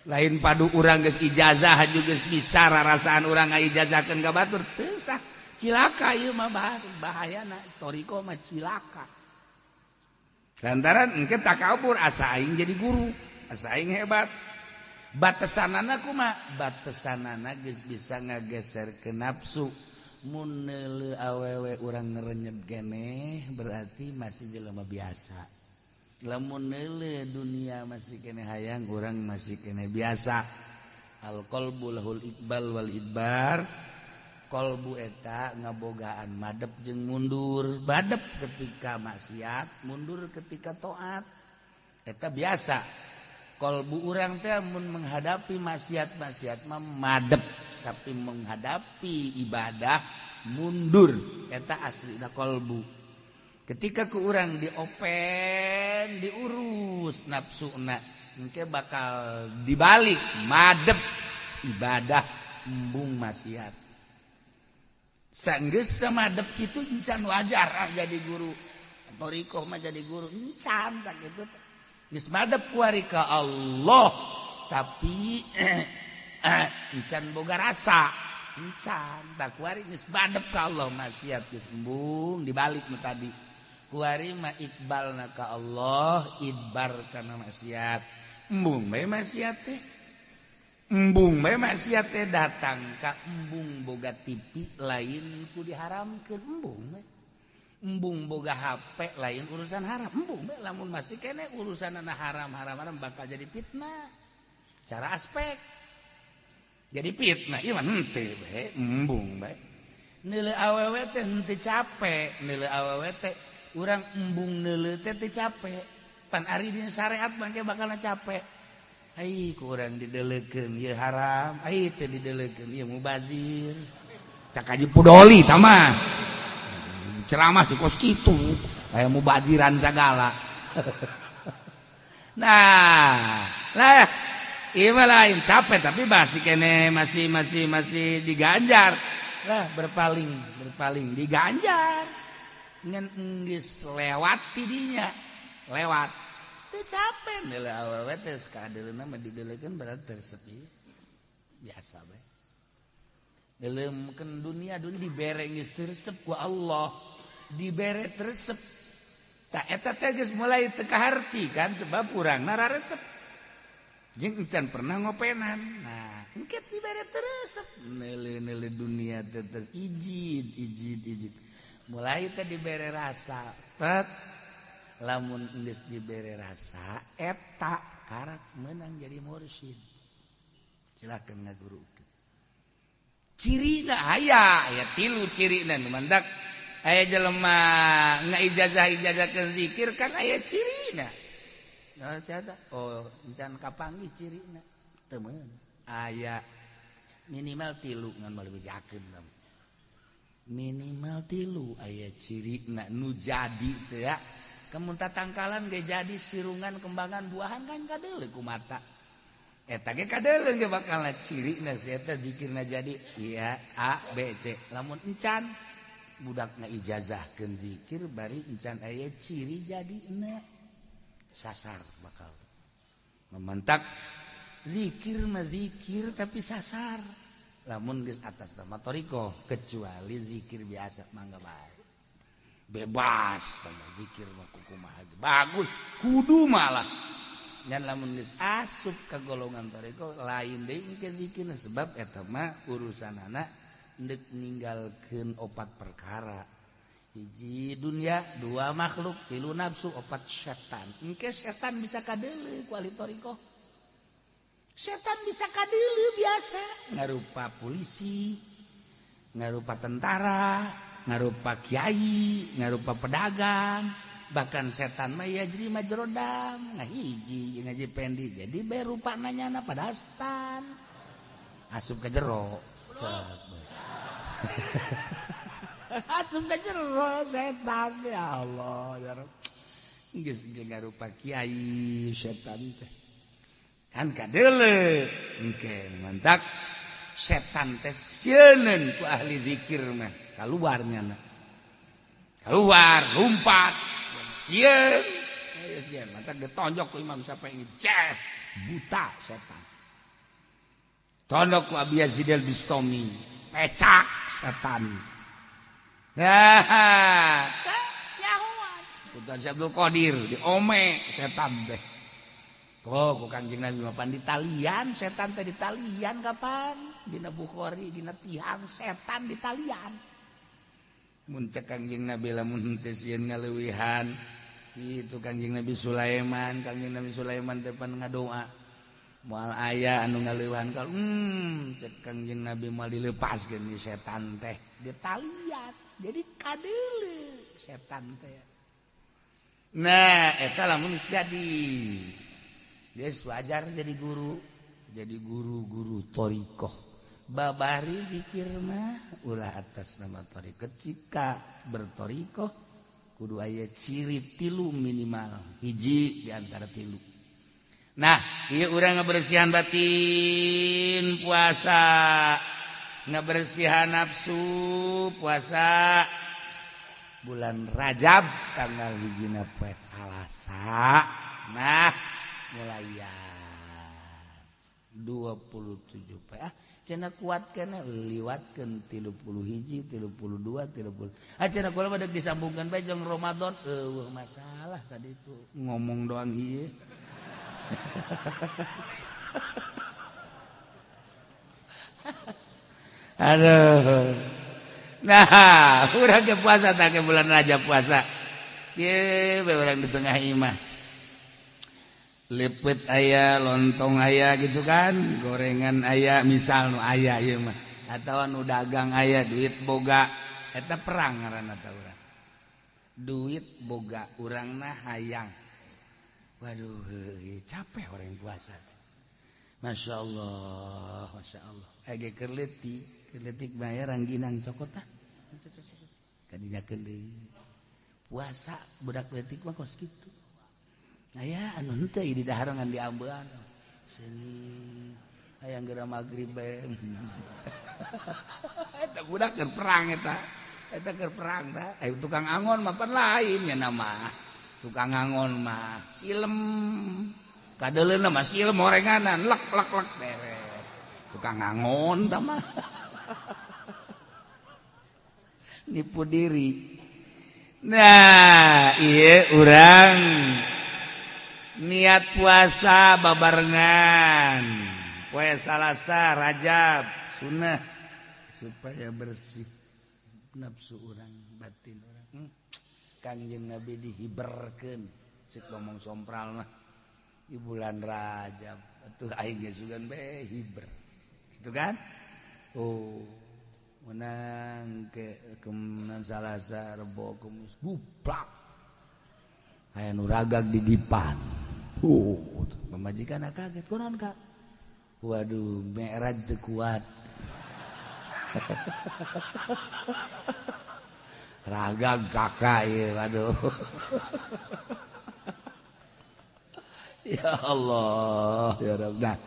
Lain padu urang geus ijazah haju geus bisa rarasaan urang ngaijazakeun ka batur teu sah. Cilaka ieu mah bahayana thariqah mah cilaka. Lantaran engke takabur asa aing jadi guru, asa aing hebat. Batesanana kumaha? Batesanana geus bisa ngageser ke nafsu. Mun neuleuh awewe urang ngerenyet keneh berarti masih jelema biasa. Lamun neuleuh dunia masih keneh hayang urang masih keneh biasa. Al qalbu lahul iqbal wal idbar. Qalbu eta ngabogaan madep jeung mundur. Madep ketika maksiat, mundur ketika taat. Eta biasa. Qalbu urang teh mun menghadapi maksiat-maksiat mah madep, tapi menghadapi ibadah mundur. Eta aslina qalbu. Ketika ku urang diopen, diurus nafsuna, engke bakal dibalik madep ibadah embung maksiat. Sanggeus samadep kitu encan wajar ah jadi guru. Thariqah mah jadi guru encan sakitu. Geus madep kuari ka Allah, tapi encan boga rasa. Encan tak kuari geus madep ka Allah maksiat geus embung dibalik nu tadi. Kuari mah iqbalna ka Allah, idbar kana maksiat. Embung bae maksiat teh. Embung bae maksiat teh datang ka embung boga TV lain ku diharamkeun embung bae. Embung boga HP lain urusan haram. Embung bae lamun masih keneh urusanana haram-haram bakal jadi fitnah. Cara aspek jadi fitnah ieu mah henteu bae embung bae. Neuleuh awewe teh henteu capek, neuleuh awewe teh urang embung neuleuh teh teu capek. Pan ari dina syariat mah ge bakalna capek. Ai ku urang dideleukeun ieu haram, ai teu dideleukeun ieu mubazir. Cak Haji Pudoli tah mah. Ceramah di kos kitu, aya mubadiran sagala. Nah, lah ieu mah lain capek tapi masih kene masih masih masih diganjar. Lah berpaling, berpaling diganjar. Ngan geus lewat tidinya. Lewat. Teu capek deuleu awewe teh kadeuleuna mah dideulekeun berarti tersepi. Biasa bae. Deuleumkeun dunia dunia dibere geus teu resep ku Allah. Dibere teu resep. Tak eta teh geus mulai teu kaharti kan sebab urangna raresep. Jeung encan pernah ngopenan. Nah, engke dibere teu resep. Neuleuh-neuleuh dunia teh terus ijid ijid ijid. Mulai teh dibere rasa. Tet lamun geus dibere rasa eta karak menang jadi mursyid. Silakan ngaguru. Cirina aya, aya tilu cirina nu mandak aya jelema ngaijazah-ijazah ke zikir kan aya cirina. Nah, siapa? Oh, encan kapanggih cirina. Teu meunang. Aya minimal tilu ngan moal bejakeun. Minimal tilu aya cirina nu jadi teh ya. Kemun tatangkalan ge jadi sirungan kembangan buahan kan kadeuleu ku mata. Eta ge kadeuleu ge bakal cirina si eta zikirna jadi iya A B C. Lamun encan budak ngaijazahkeun zikir bari encan aya ciri jadina sasar bakal. Mementak zikir mah zikir tapi sasar. Lamun geus atas nama thoriqoh kecuali zikir biasa mangga bae. Bebas sama zikir mah kumaha bagus kudu malah. Dan lamun geus asup ka golongan thoriqoh lain deui ke zikirna sebab eta mah urusanana ndek ninggalkeun opat perkara. Hiji dunia, dua makhluk, tilu nafsu, opat setan. Engke setan bisa kadeuleu ku ahli thoriqoh. Setan bisa kadeuleu biasa ngarupa polisi, ngarupa tentara, ngarupa kiai, ngarupa pedagang. Bahkan setan mah ya jadi majrodam, ngahiji jeung Haji Pendi. Jadi bae rupana nyana padahal setan. Asup ka jero. Asup ka jero setan ya Allah ya Rabb. Geus ngarupa kiai setan teh. Kan kadeuleu engke mantak setan teh sieuneun ku ahli zikir mah kaluar nyana. Keluar lompat sieun. Ayo sieun mantak ditonjok ku Imam Syafi'i ces buta setan. Tonjok ku Abi Yazid al-Bistami pecak setan. Nah, nyahoan. Kutan Abdul Qadir diome setan teh. Oh, ku Kangjeng Nabi mah pan ditalian setan teh ditalian kapan? Dina Bukhari, dina tihang setan ditalian. Mun cek Kangjeng Nabi lamun teh sieun ngaleuwihan kitu Kangjeng Nabi Sulaiman, Kangjeng Nabi Sulaiman teh pan ngadoa. Moal aya anu ngaleuwihan kal cek Kangjeng Nabi moal dilepaskeun setan teh ditalian. Jadi kadeuleu setan teh. Nah, eta lamun geus jadi dia wajar jadi guru-guru thoriqoh. Babari zikir mah ulah atas nama thoriqoh. Jika berthoriqoh kudu aya ciri tilu minimal, hiji di antara tilu. Nah, ieu urang ngabersihan batin puasa, ngabersihan nafsu puasa. Bulan Rajab tanggal hijina poe Salasa. Nah, mulai 27 poe. Ah, cenah kuat keneh liwatkeun 31, 32, 30. Ah cenah kula mah deuk disambungkeun bae jeung Ramadan. Eueuh masalah tadi itu ngomong doang ieu. Aduh. Nah, urang ke puasa tah ke bulan Rajab puasa. Ieu bae urang di tengah imah. Lepet aya, lontong aya gitu kan, gorengan aya, misal nu aya ieu mah. Atawa nu dagang aya, duit boga. Eta perang ngaranna teh urang. Duit boga urangna hayang. Waduh, capek orang puasa. Masya Allah, Masya Allah. Ege keur leutik. Leutik bae rangginang cokot tah. Kadinyakeun deui. Puasa budak leutik mah kos kitu. Aya anu henteu di dahar ngan diambean. Seni hayang geura magrib bae. Eta budak keur perang eta. Eta keur perang tah. Aya tukang angon mah pan lain nya nama. Tukang angon mah silem. Kadeuleuna mah silem orenganan lek lek lek beres. Tukang angon tah mah. Nipu diri. Nah, iya urang niat puasa babarengan poe Salasa Rajab sunnah supaya bersih nafsu urang batin urang. Kangjeng Nabi dihiberkeun cek ngomong sompral mah di bulan Rajab atuh aing ge sugan be hiber gitu kan. Oh menang ke kemenan Salasa Rebo Kemis guplak aya nu ragag di dipan. Pamajikan kaget kunaon Kak? Waduh, mi'raj teu kuat. Ragag kakak ieu waduh. Ya Allah, ya Rabb. Nah,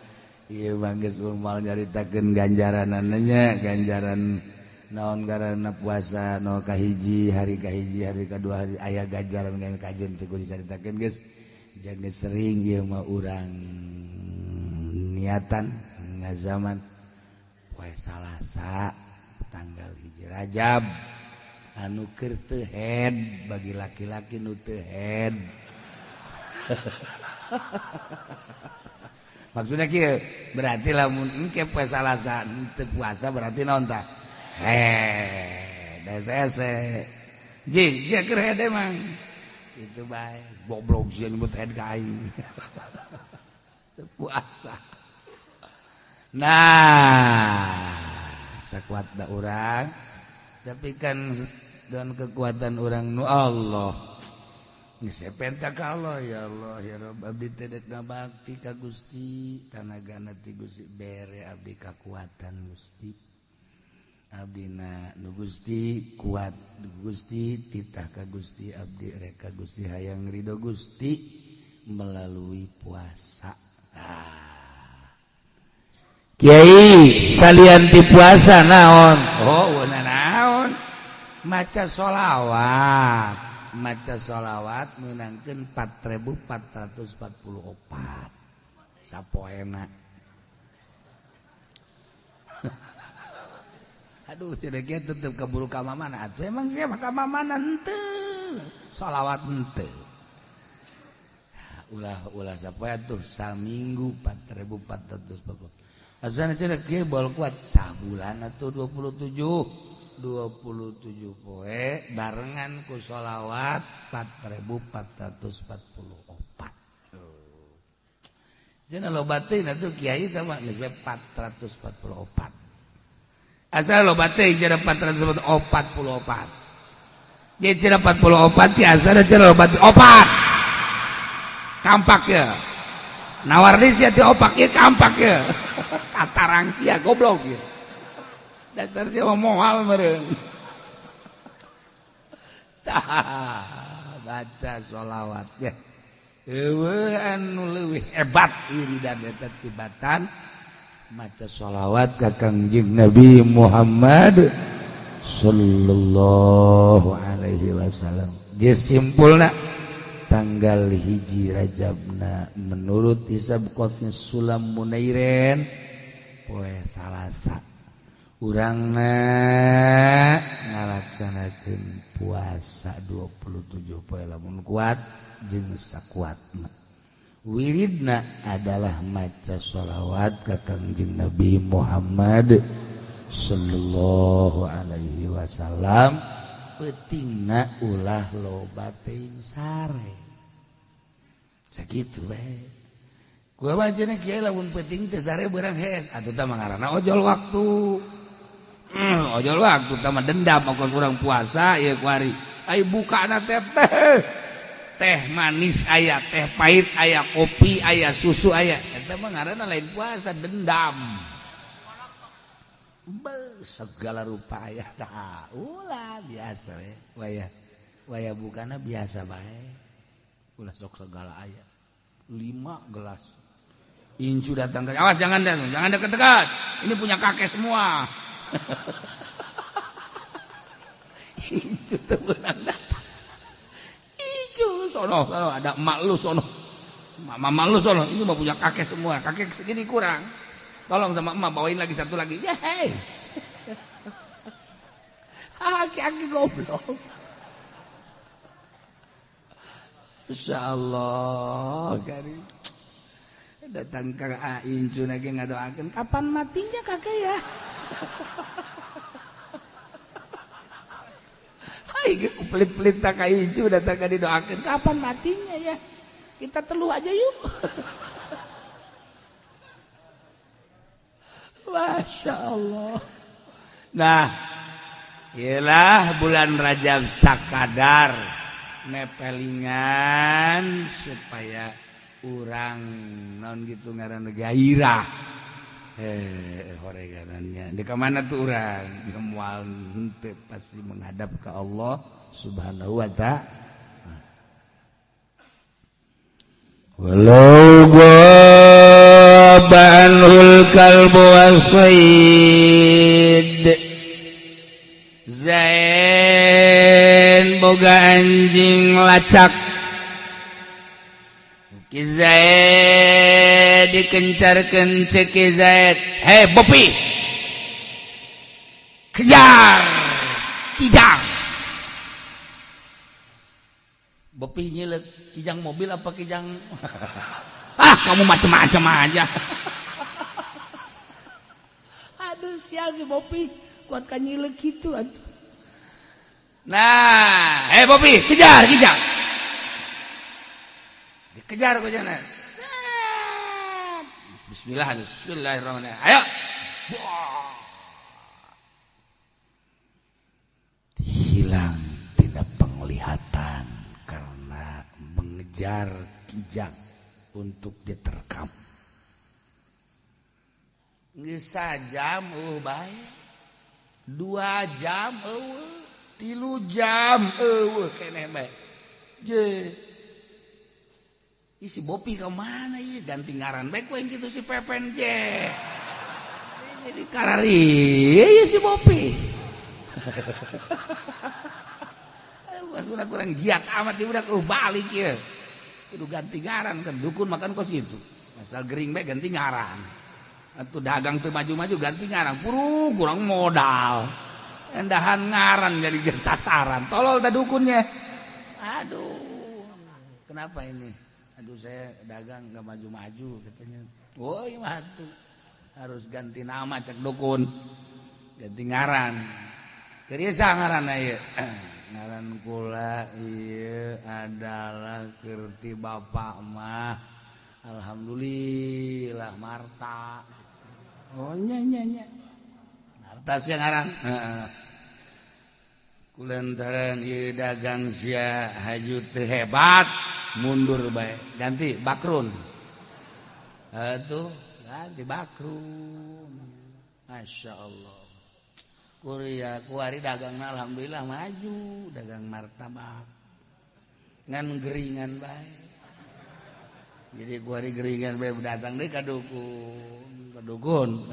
ieu mah geus moal nyaritakeun ganjaranana nya, ganjaran naon garana puasa no kahiji, hari kahiji, hari kadua hari aya ganjaran ngan kajen teu kudu dicaritakeun geus. Jangan sering ieu mah urang niatan ngazaman poe Salasa tanggal 1 Rajab anu keur teu head bagi laki-laki nu teu head. Maksudnya kieu berarti lamun engke poe Salasa teu puasa berarti naon tah? Head hese. Ji sia keur head emang. Itu bae goblok sia nyebut head ka aing. Teu puasa. Nah, sakuatna urang tapi kan dan kekuatan orang nu Allah. Geus penta ka Allah ya Allah ya Rabb abdi teh dek ngabakti ka Gusti tanagana ti Gusti bere abdi kakuatan Gusti. Abdina nu Gusti kuat Gusti titah ka Gusti abdi rek ka Gusti hayang ridho Gusti melalui puasa. Ah. Kiai salian ti puasa naon? Oh, naon? Maca sholawat. Maca sholawat meunangkeun 4444 sapoena. Aduh, cenah kieu tetep keburu ka mamana atuh emang sia ka mamana henteu. Sholawat henteu. Ulah-ulah sapoe atuh saminggu 4444. Asana cenah kieu bol kuat sabulan atuh 27 poe barengan ku sholawat 4444. Cenah loba teuing atuh kiai teh mah geus 444. Asal loba teuing cenah 444. Jadi cenah 44 ti asal cenah loba opat. Kampak ya. Nawar deui sia ti opak ieu kampak ya. Katarang sia goblok ieu. Dasar sia mah moal meureun. Tah, baca sholawat ya. Eueuh anu leuwih hebat wiridan eta tibatan maca sholawat ka Kangjeng Nabi Muhammad sallallahu alaihi wasallam. Geus simpulna tanggal 1 Rajabna menurut hisab qotnya Sulam Munairen poe Salasa urangna ngalaksanakeun puasa 27 poe lamun kuat jeung sakuatna. Wiridna adalah maca sholawat ka Kangjeng Nabi Muhammad sallallahu alaihi wasallam. Peutingna ulah loba teuing sare. Sakitu we. Gua mah cenah kieu lamun peuting teu sare beurang hees atuh tah mah ngaranna ojol waktu. Ojol waktu tah mah dendam ongkos urang puasa ieu kuari. Ai bukana teh teh manis aya, teh pahit aya, kopi aya, susu aya. Eta mah ngaranna lain puasa, dendam. Be, segala rupa aya tah. Ulah biasa we. Waya waya bukana biasa bae. Ulah sok segala aya. 5 gelas. Incu datang ke, awas jangan jangan dekat-dekat. Ini punya kakek semua. Incu teu meunang datang. Incu sono, sono ada emak lu sono. Mama lu sono, ini mah punya kakek semua. Kakek segini kurang. Tolong sama emak bawain lagi satu lagi. Yeay. Aki-aki goblok. Insyaallah karim. Datang ke Incu lagi ngadoakeun kapan matinya kakek ya. Hai pelit-pelit tak ka Incu datang ka didoakeun kapan matinya ya. Kita teluh aja yuk. Masya Allah. Nah, ialah bulan Rajab sakadar nepelingan supaya urang non gitu ngaran gairah. Horeganannya. Di mana tuh urang? Semua henteu pasti menghadap ke Allah Subhanahu wa ta'ala. Walau ghaba anhul kalbu wasaid. Zain boga anjing lacak. Ki Zaid dikencarkeun cek Ki Zaid, "Hei Bopi, kejar kijang." Bopi nyilek kijang mobil apa kijang? Ah, kamu macem-macem aja. Aduh, sial si Bopi, kuat kan nyilek gitu atuh. Nah, hei Bopi, kejar kijang. Dikejar ku jana. Set. Bismillah, bismillahirrahmanirrahim. Ayo. Hilang tidak penglihatan karena mengejar kijang untuk diterkam. Geus sajam eueuh bae. 2 jam eueuh, 3 jam eueuh keneh bae. Je. Ih, si Bopi kemana ya? Ganti ngaran bae ku yang gitu si Pepen je. Jadi karari ya si Bopi. Pas udah kurang giat amat dia udah balik ya. Kudu ganti ngaran kan dukun makan kos gitu. Asal gering bae ganti ngaran. Atuh dagang teu maju-maju ganti ngaran. Puru kurang modal. Endahan ngaran jadi sasaran. Tolol dah dukunnya. Aduh. Kenapa ini? Aduh saya dagang nggak maju-maju katanya. Woi mah tuh harus ganti nama cek dukun. Ganti ngaran. Keur ngaran ieu. Ngaran kula ieu adalah kerti bapak mah. Alhamdulillah Marta. Oh nya nya nya. Marta sia ngaran. Heeh. Kulantaran ieu dagang sia haju teu hebat. Mundur bae ganti Bakrun. Atuh ganti Bakrun. Masya Allah. Kuria kuari dagangna alhamdulillah maju, dagang martabak. Ngan geringan bae. Jadi kuari geringan bae datang deui ka dukun, ka dukun.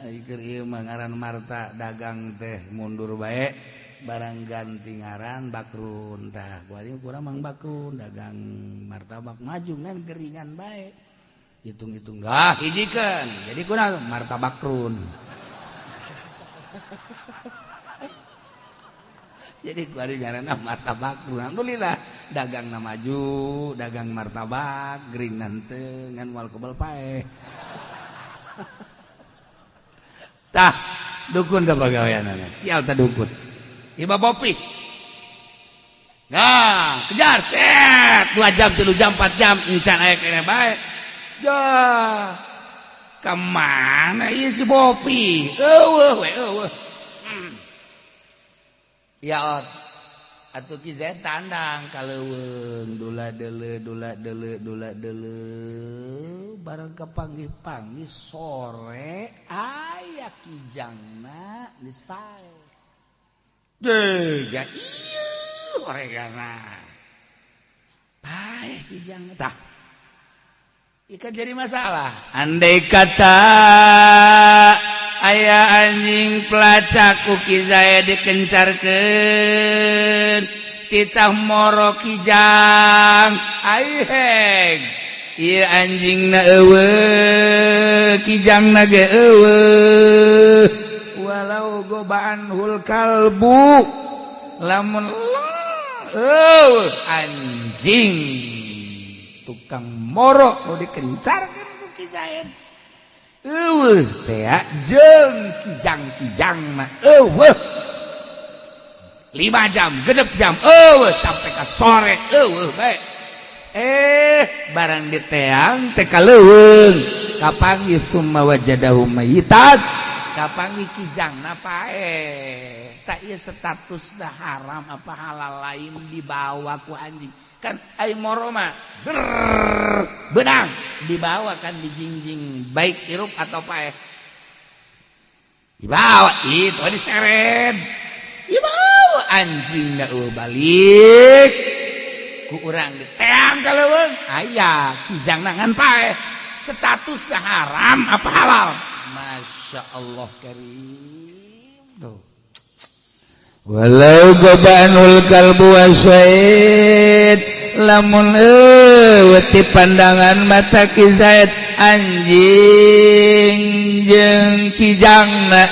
Ieu ieu mah ngaran Marta dagang teh mundur bae. Barang ganti ngaran Bakrun tah kuari kurang mang Bakrun dagang martabak maju ngan geringan bae hitung-hitung dah hijikeun jadi kurang martabakrun. Jadi kuari ngaranna martabakrun alhamdulillah dagangna maju dagang martabak geringan teu ngan moal kebel paeh. Tah dukun teh pagaweanana sial tah dukun. Iba Bopi. Nah, kejar set 2 jam, 3 jam, 4 jam encan aya keneh bae. Jah. Ka mana ieu si Bopi? Eueuh we eueuh. Ya Atuh Ki Zaid tandang ka leuweung dula deuleu dula deuleu dula deuleu bareng kapanggih-panggih sore aya kijangna geus paeh. Deuh, ja ieu oregana. Paeh kijangna tah. Ikan jadi masalah. Andai kata aya anjing pelacak ku Ki Zaid dikencarkeun titah moro kijang aiheng ieu anjingna eueuh kijangna ge eueuh walau gobaanhul kalbu lamun eueuh anjing tukang moro nu dikencarkeun ku Ki Zaid eueuh teh jeung kijang-kijang mah eueuh 5 jam genep jam eueuh sampai ka sore eueuh bae barang diteang teh ka leuweung kapanggih summa wajadahu mayitan kapanggih kijangna paeh tak ieu status dah haram apa halal lain dibawa ku anjing kan ai moro mah benang dibawa kan dijingjing baik hirup atau paeh dibawa itu diseret dibawa anjing da balik ku urang diteang ka leuweung aya kijang nangan paeh status haram apa halal. Masya Allah karim tuh. Walau gobanul kalbu wasaid lamun eueuh pandangan mata Ki Zaid anjing jeung kijangna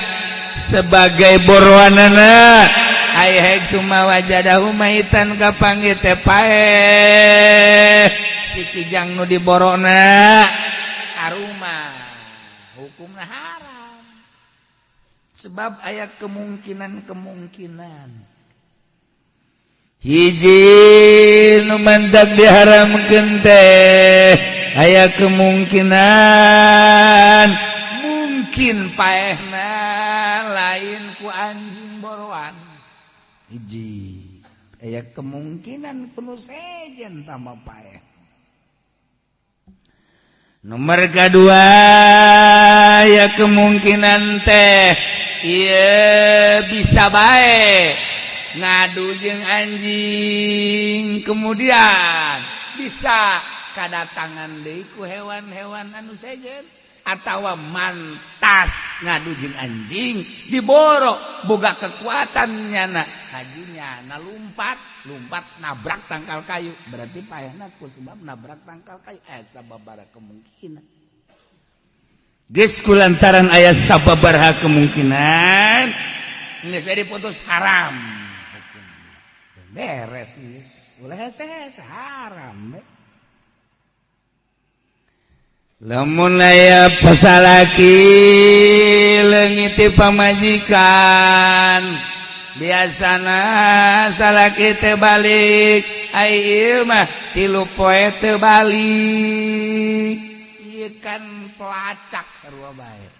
sebagai boroanana ai cuma wajadahu maitan kapanggih teh paeh si kijang nu diborona aruma hukumna haram sebab aya kemungkinan-kemungkinan hiji nu mandak diharamkeun teh aya kemungkinan mungkin paehna lain ku anjing boroan hiji aya kemungkinan kuno sejen tambah paeh. Nomor kedua ya kemungkinan teh iya bisa bae ngadu jeung anjing kemudian bisa kadatangan deui ku hewan-hewan anu sejen atawa mantas ngadu jeung anjing diboro boga kekuatan nyana hajinya na lumpat lumpat nabrak tangkal kayu berarti paehna ku sebab nabrak tangkal kayu sababaraha kemungkinan geus kulantaran aya sababaraha kemungkinan geus diputus haram beres geus ulah hese-hese haram. Lamun aya pasalaki leungit pamajikan biasana salaki teu balik ai ieu mah 3 poe teu balik ieu kan pelacak sarua bae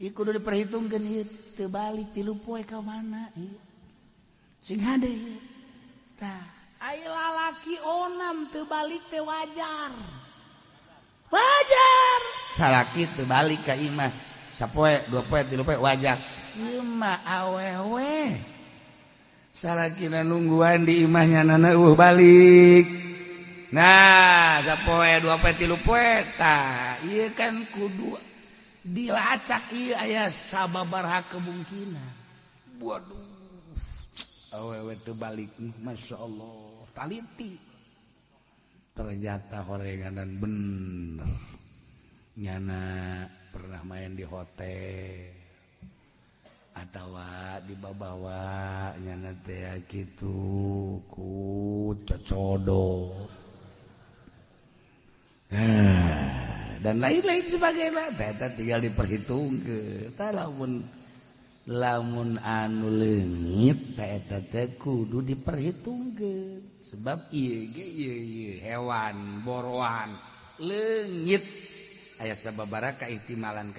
ieu kudu diperhitungkeun ieu teu balik 3 poe ka mana ieu sing hade ieu tah ai lalaki onam teu balik teh wajar wajar salaki teu balik ka imah sapoe 2 poe 3 poe wajar ieu mah awewe salakina nungguan di imahnya nana eueuh balik nah sapoe 2 poe 3 poe tah ieu kan kudu dilacak ieu aya sababaraha kemungkinan. Waduh awewe teu balik Masya Allah taliti ternyata horenganan bener nyana pernah main di hotel atawa dibawa nyana teh kitu ku cocodo dan lain-lain sebagainya eta tinggal diperhitungkeun tah lamun lamun anu leungit eta teh kudu diperhitungkeun sebab ieu ge ieu hewan boroan leungit aya sababaraha kaihtimalan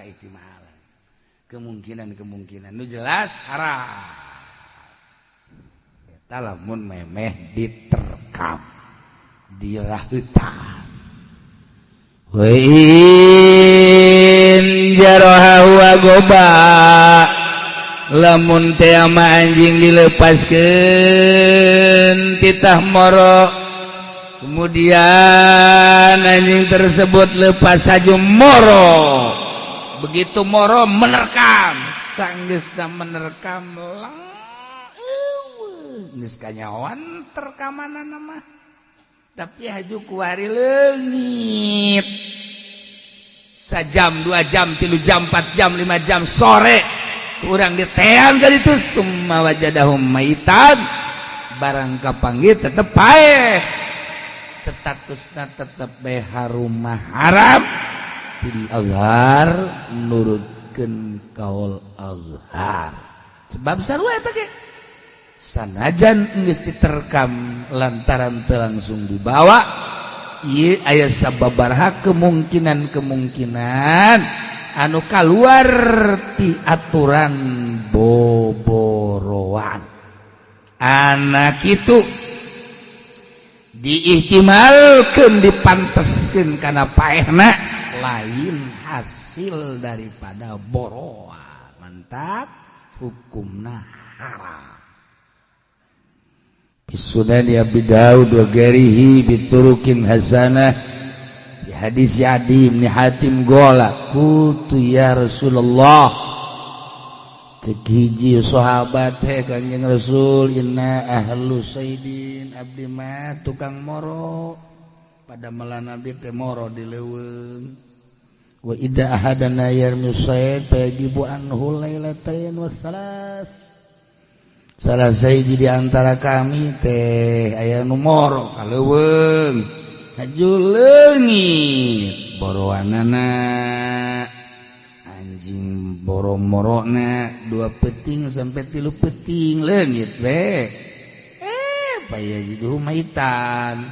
kemungkinan-kemungkinan nu jelas haram. Lamun memeh diterkam dirahutan wa in jaroha wa goba lamun teh ama anjing dilepaskeun titah moro, kemudian anjing tersebut lepas saja moro, begitu moro menerkam, sanggeusna menerkam lah geus kanyahoan terkamanana mah, tapi haju kuari leungit sajam 2 jam 3 jam 4 jam 5 jam sore kurang diteang dari itu summa wajadahum maitan barang kapanggih tetep paeh, statusna tetep bae harumah haram fil azhar nurutkeun kaul azhar sebab sarua eta ge sanajan geus diterkam lantaran teu langsung dibawa ieu aya sababaraha kemungkinan-kemungkinan anu kaluar ti aturan boboroan anak itu diihtimalkeun dipanteskeun kana paehna lain hasil daripada boroan mantap hukumna haram. Sunan Abi Daud wa ghairihi biturukin hasanah di hadis Adi bin Hatim gola qultu ya Rasulullah, cek hiji sahabat he Kanjeng Rasul, inna ahlu saidin, abdi mah tukang moro pada melan abdi teh moro di leuweung, wa idza ahadana yarmi said fayajibu anhu lailatain wasalas. Salah sahiji di antara kami teh aya nu moro ka leuweung haju leungit boroanana anjing boro-morona 2 peting sampai 3 peting leungit we payajidu maitan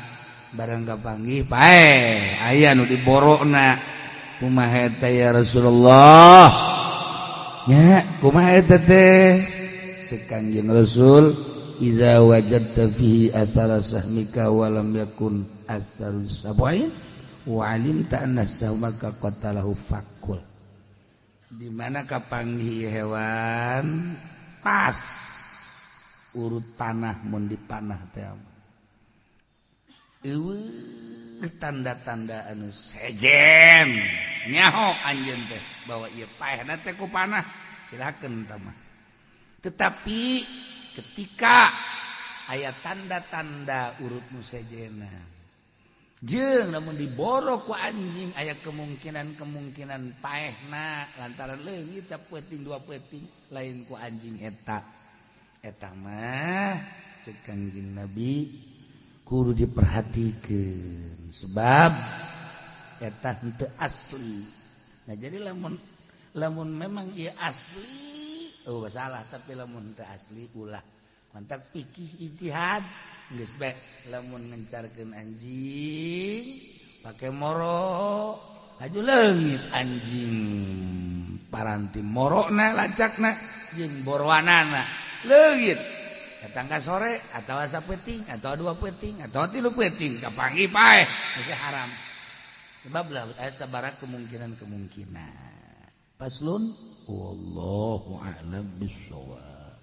barang kapanggih pae aya nu diborona kumaha eta ya Rasulullah nya kumaha eta teh? Cek Kanjeng Rasul idza wajadta fihi athara sahmika wa lam yakun atharu sab'in wa alimta anna sahmaka qatalahu fakul. Di mana kapanggih hewan pas urut panah mun dipanah teh eueuh tanda-tanda anu sejen nyaho anjeun teh bahwa ieu paehna teh ku panah silakeun tah mah. Tetapi ketika aya tanda-tanda urut nu sejena jeung lamun diboro ku anjing aya kemungkinan-kemungkinan paehna lantaran leungit sapeting 2 peting lain ku anjing eta eta mah cek Kanjeng Nabi kudu diperhatikeun sebab eta henteu asli. Nah jadi lamun memang ieu asli oh salah, tapi lamun teu asli ulah mantap pikih ijtihad geus bae lamun ngencarkeun anjing pake moro haju leungit anjing paranti morona lacakna jeung boroanana leungit datang ka sore atawa sapeuting atawa 2 peuting atawa 3 peuting kapanggih paeh geus haram sebab lah aya sabaraha kemungkinan-kemungkinan. Faslun wallahu a'lam bissawab.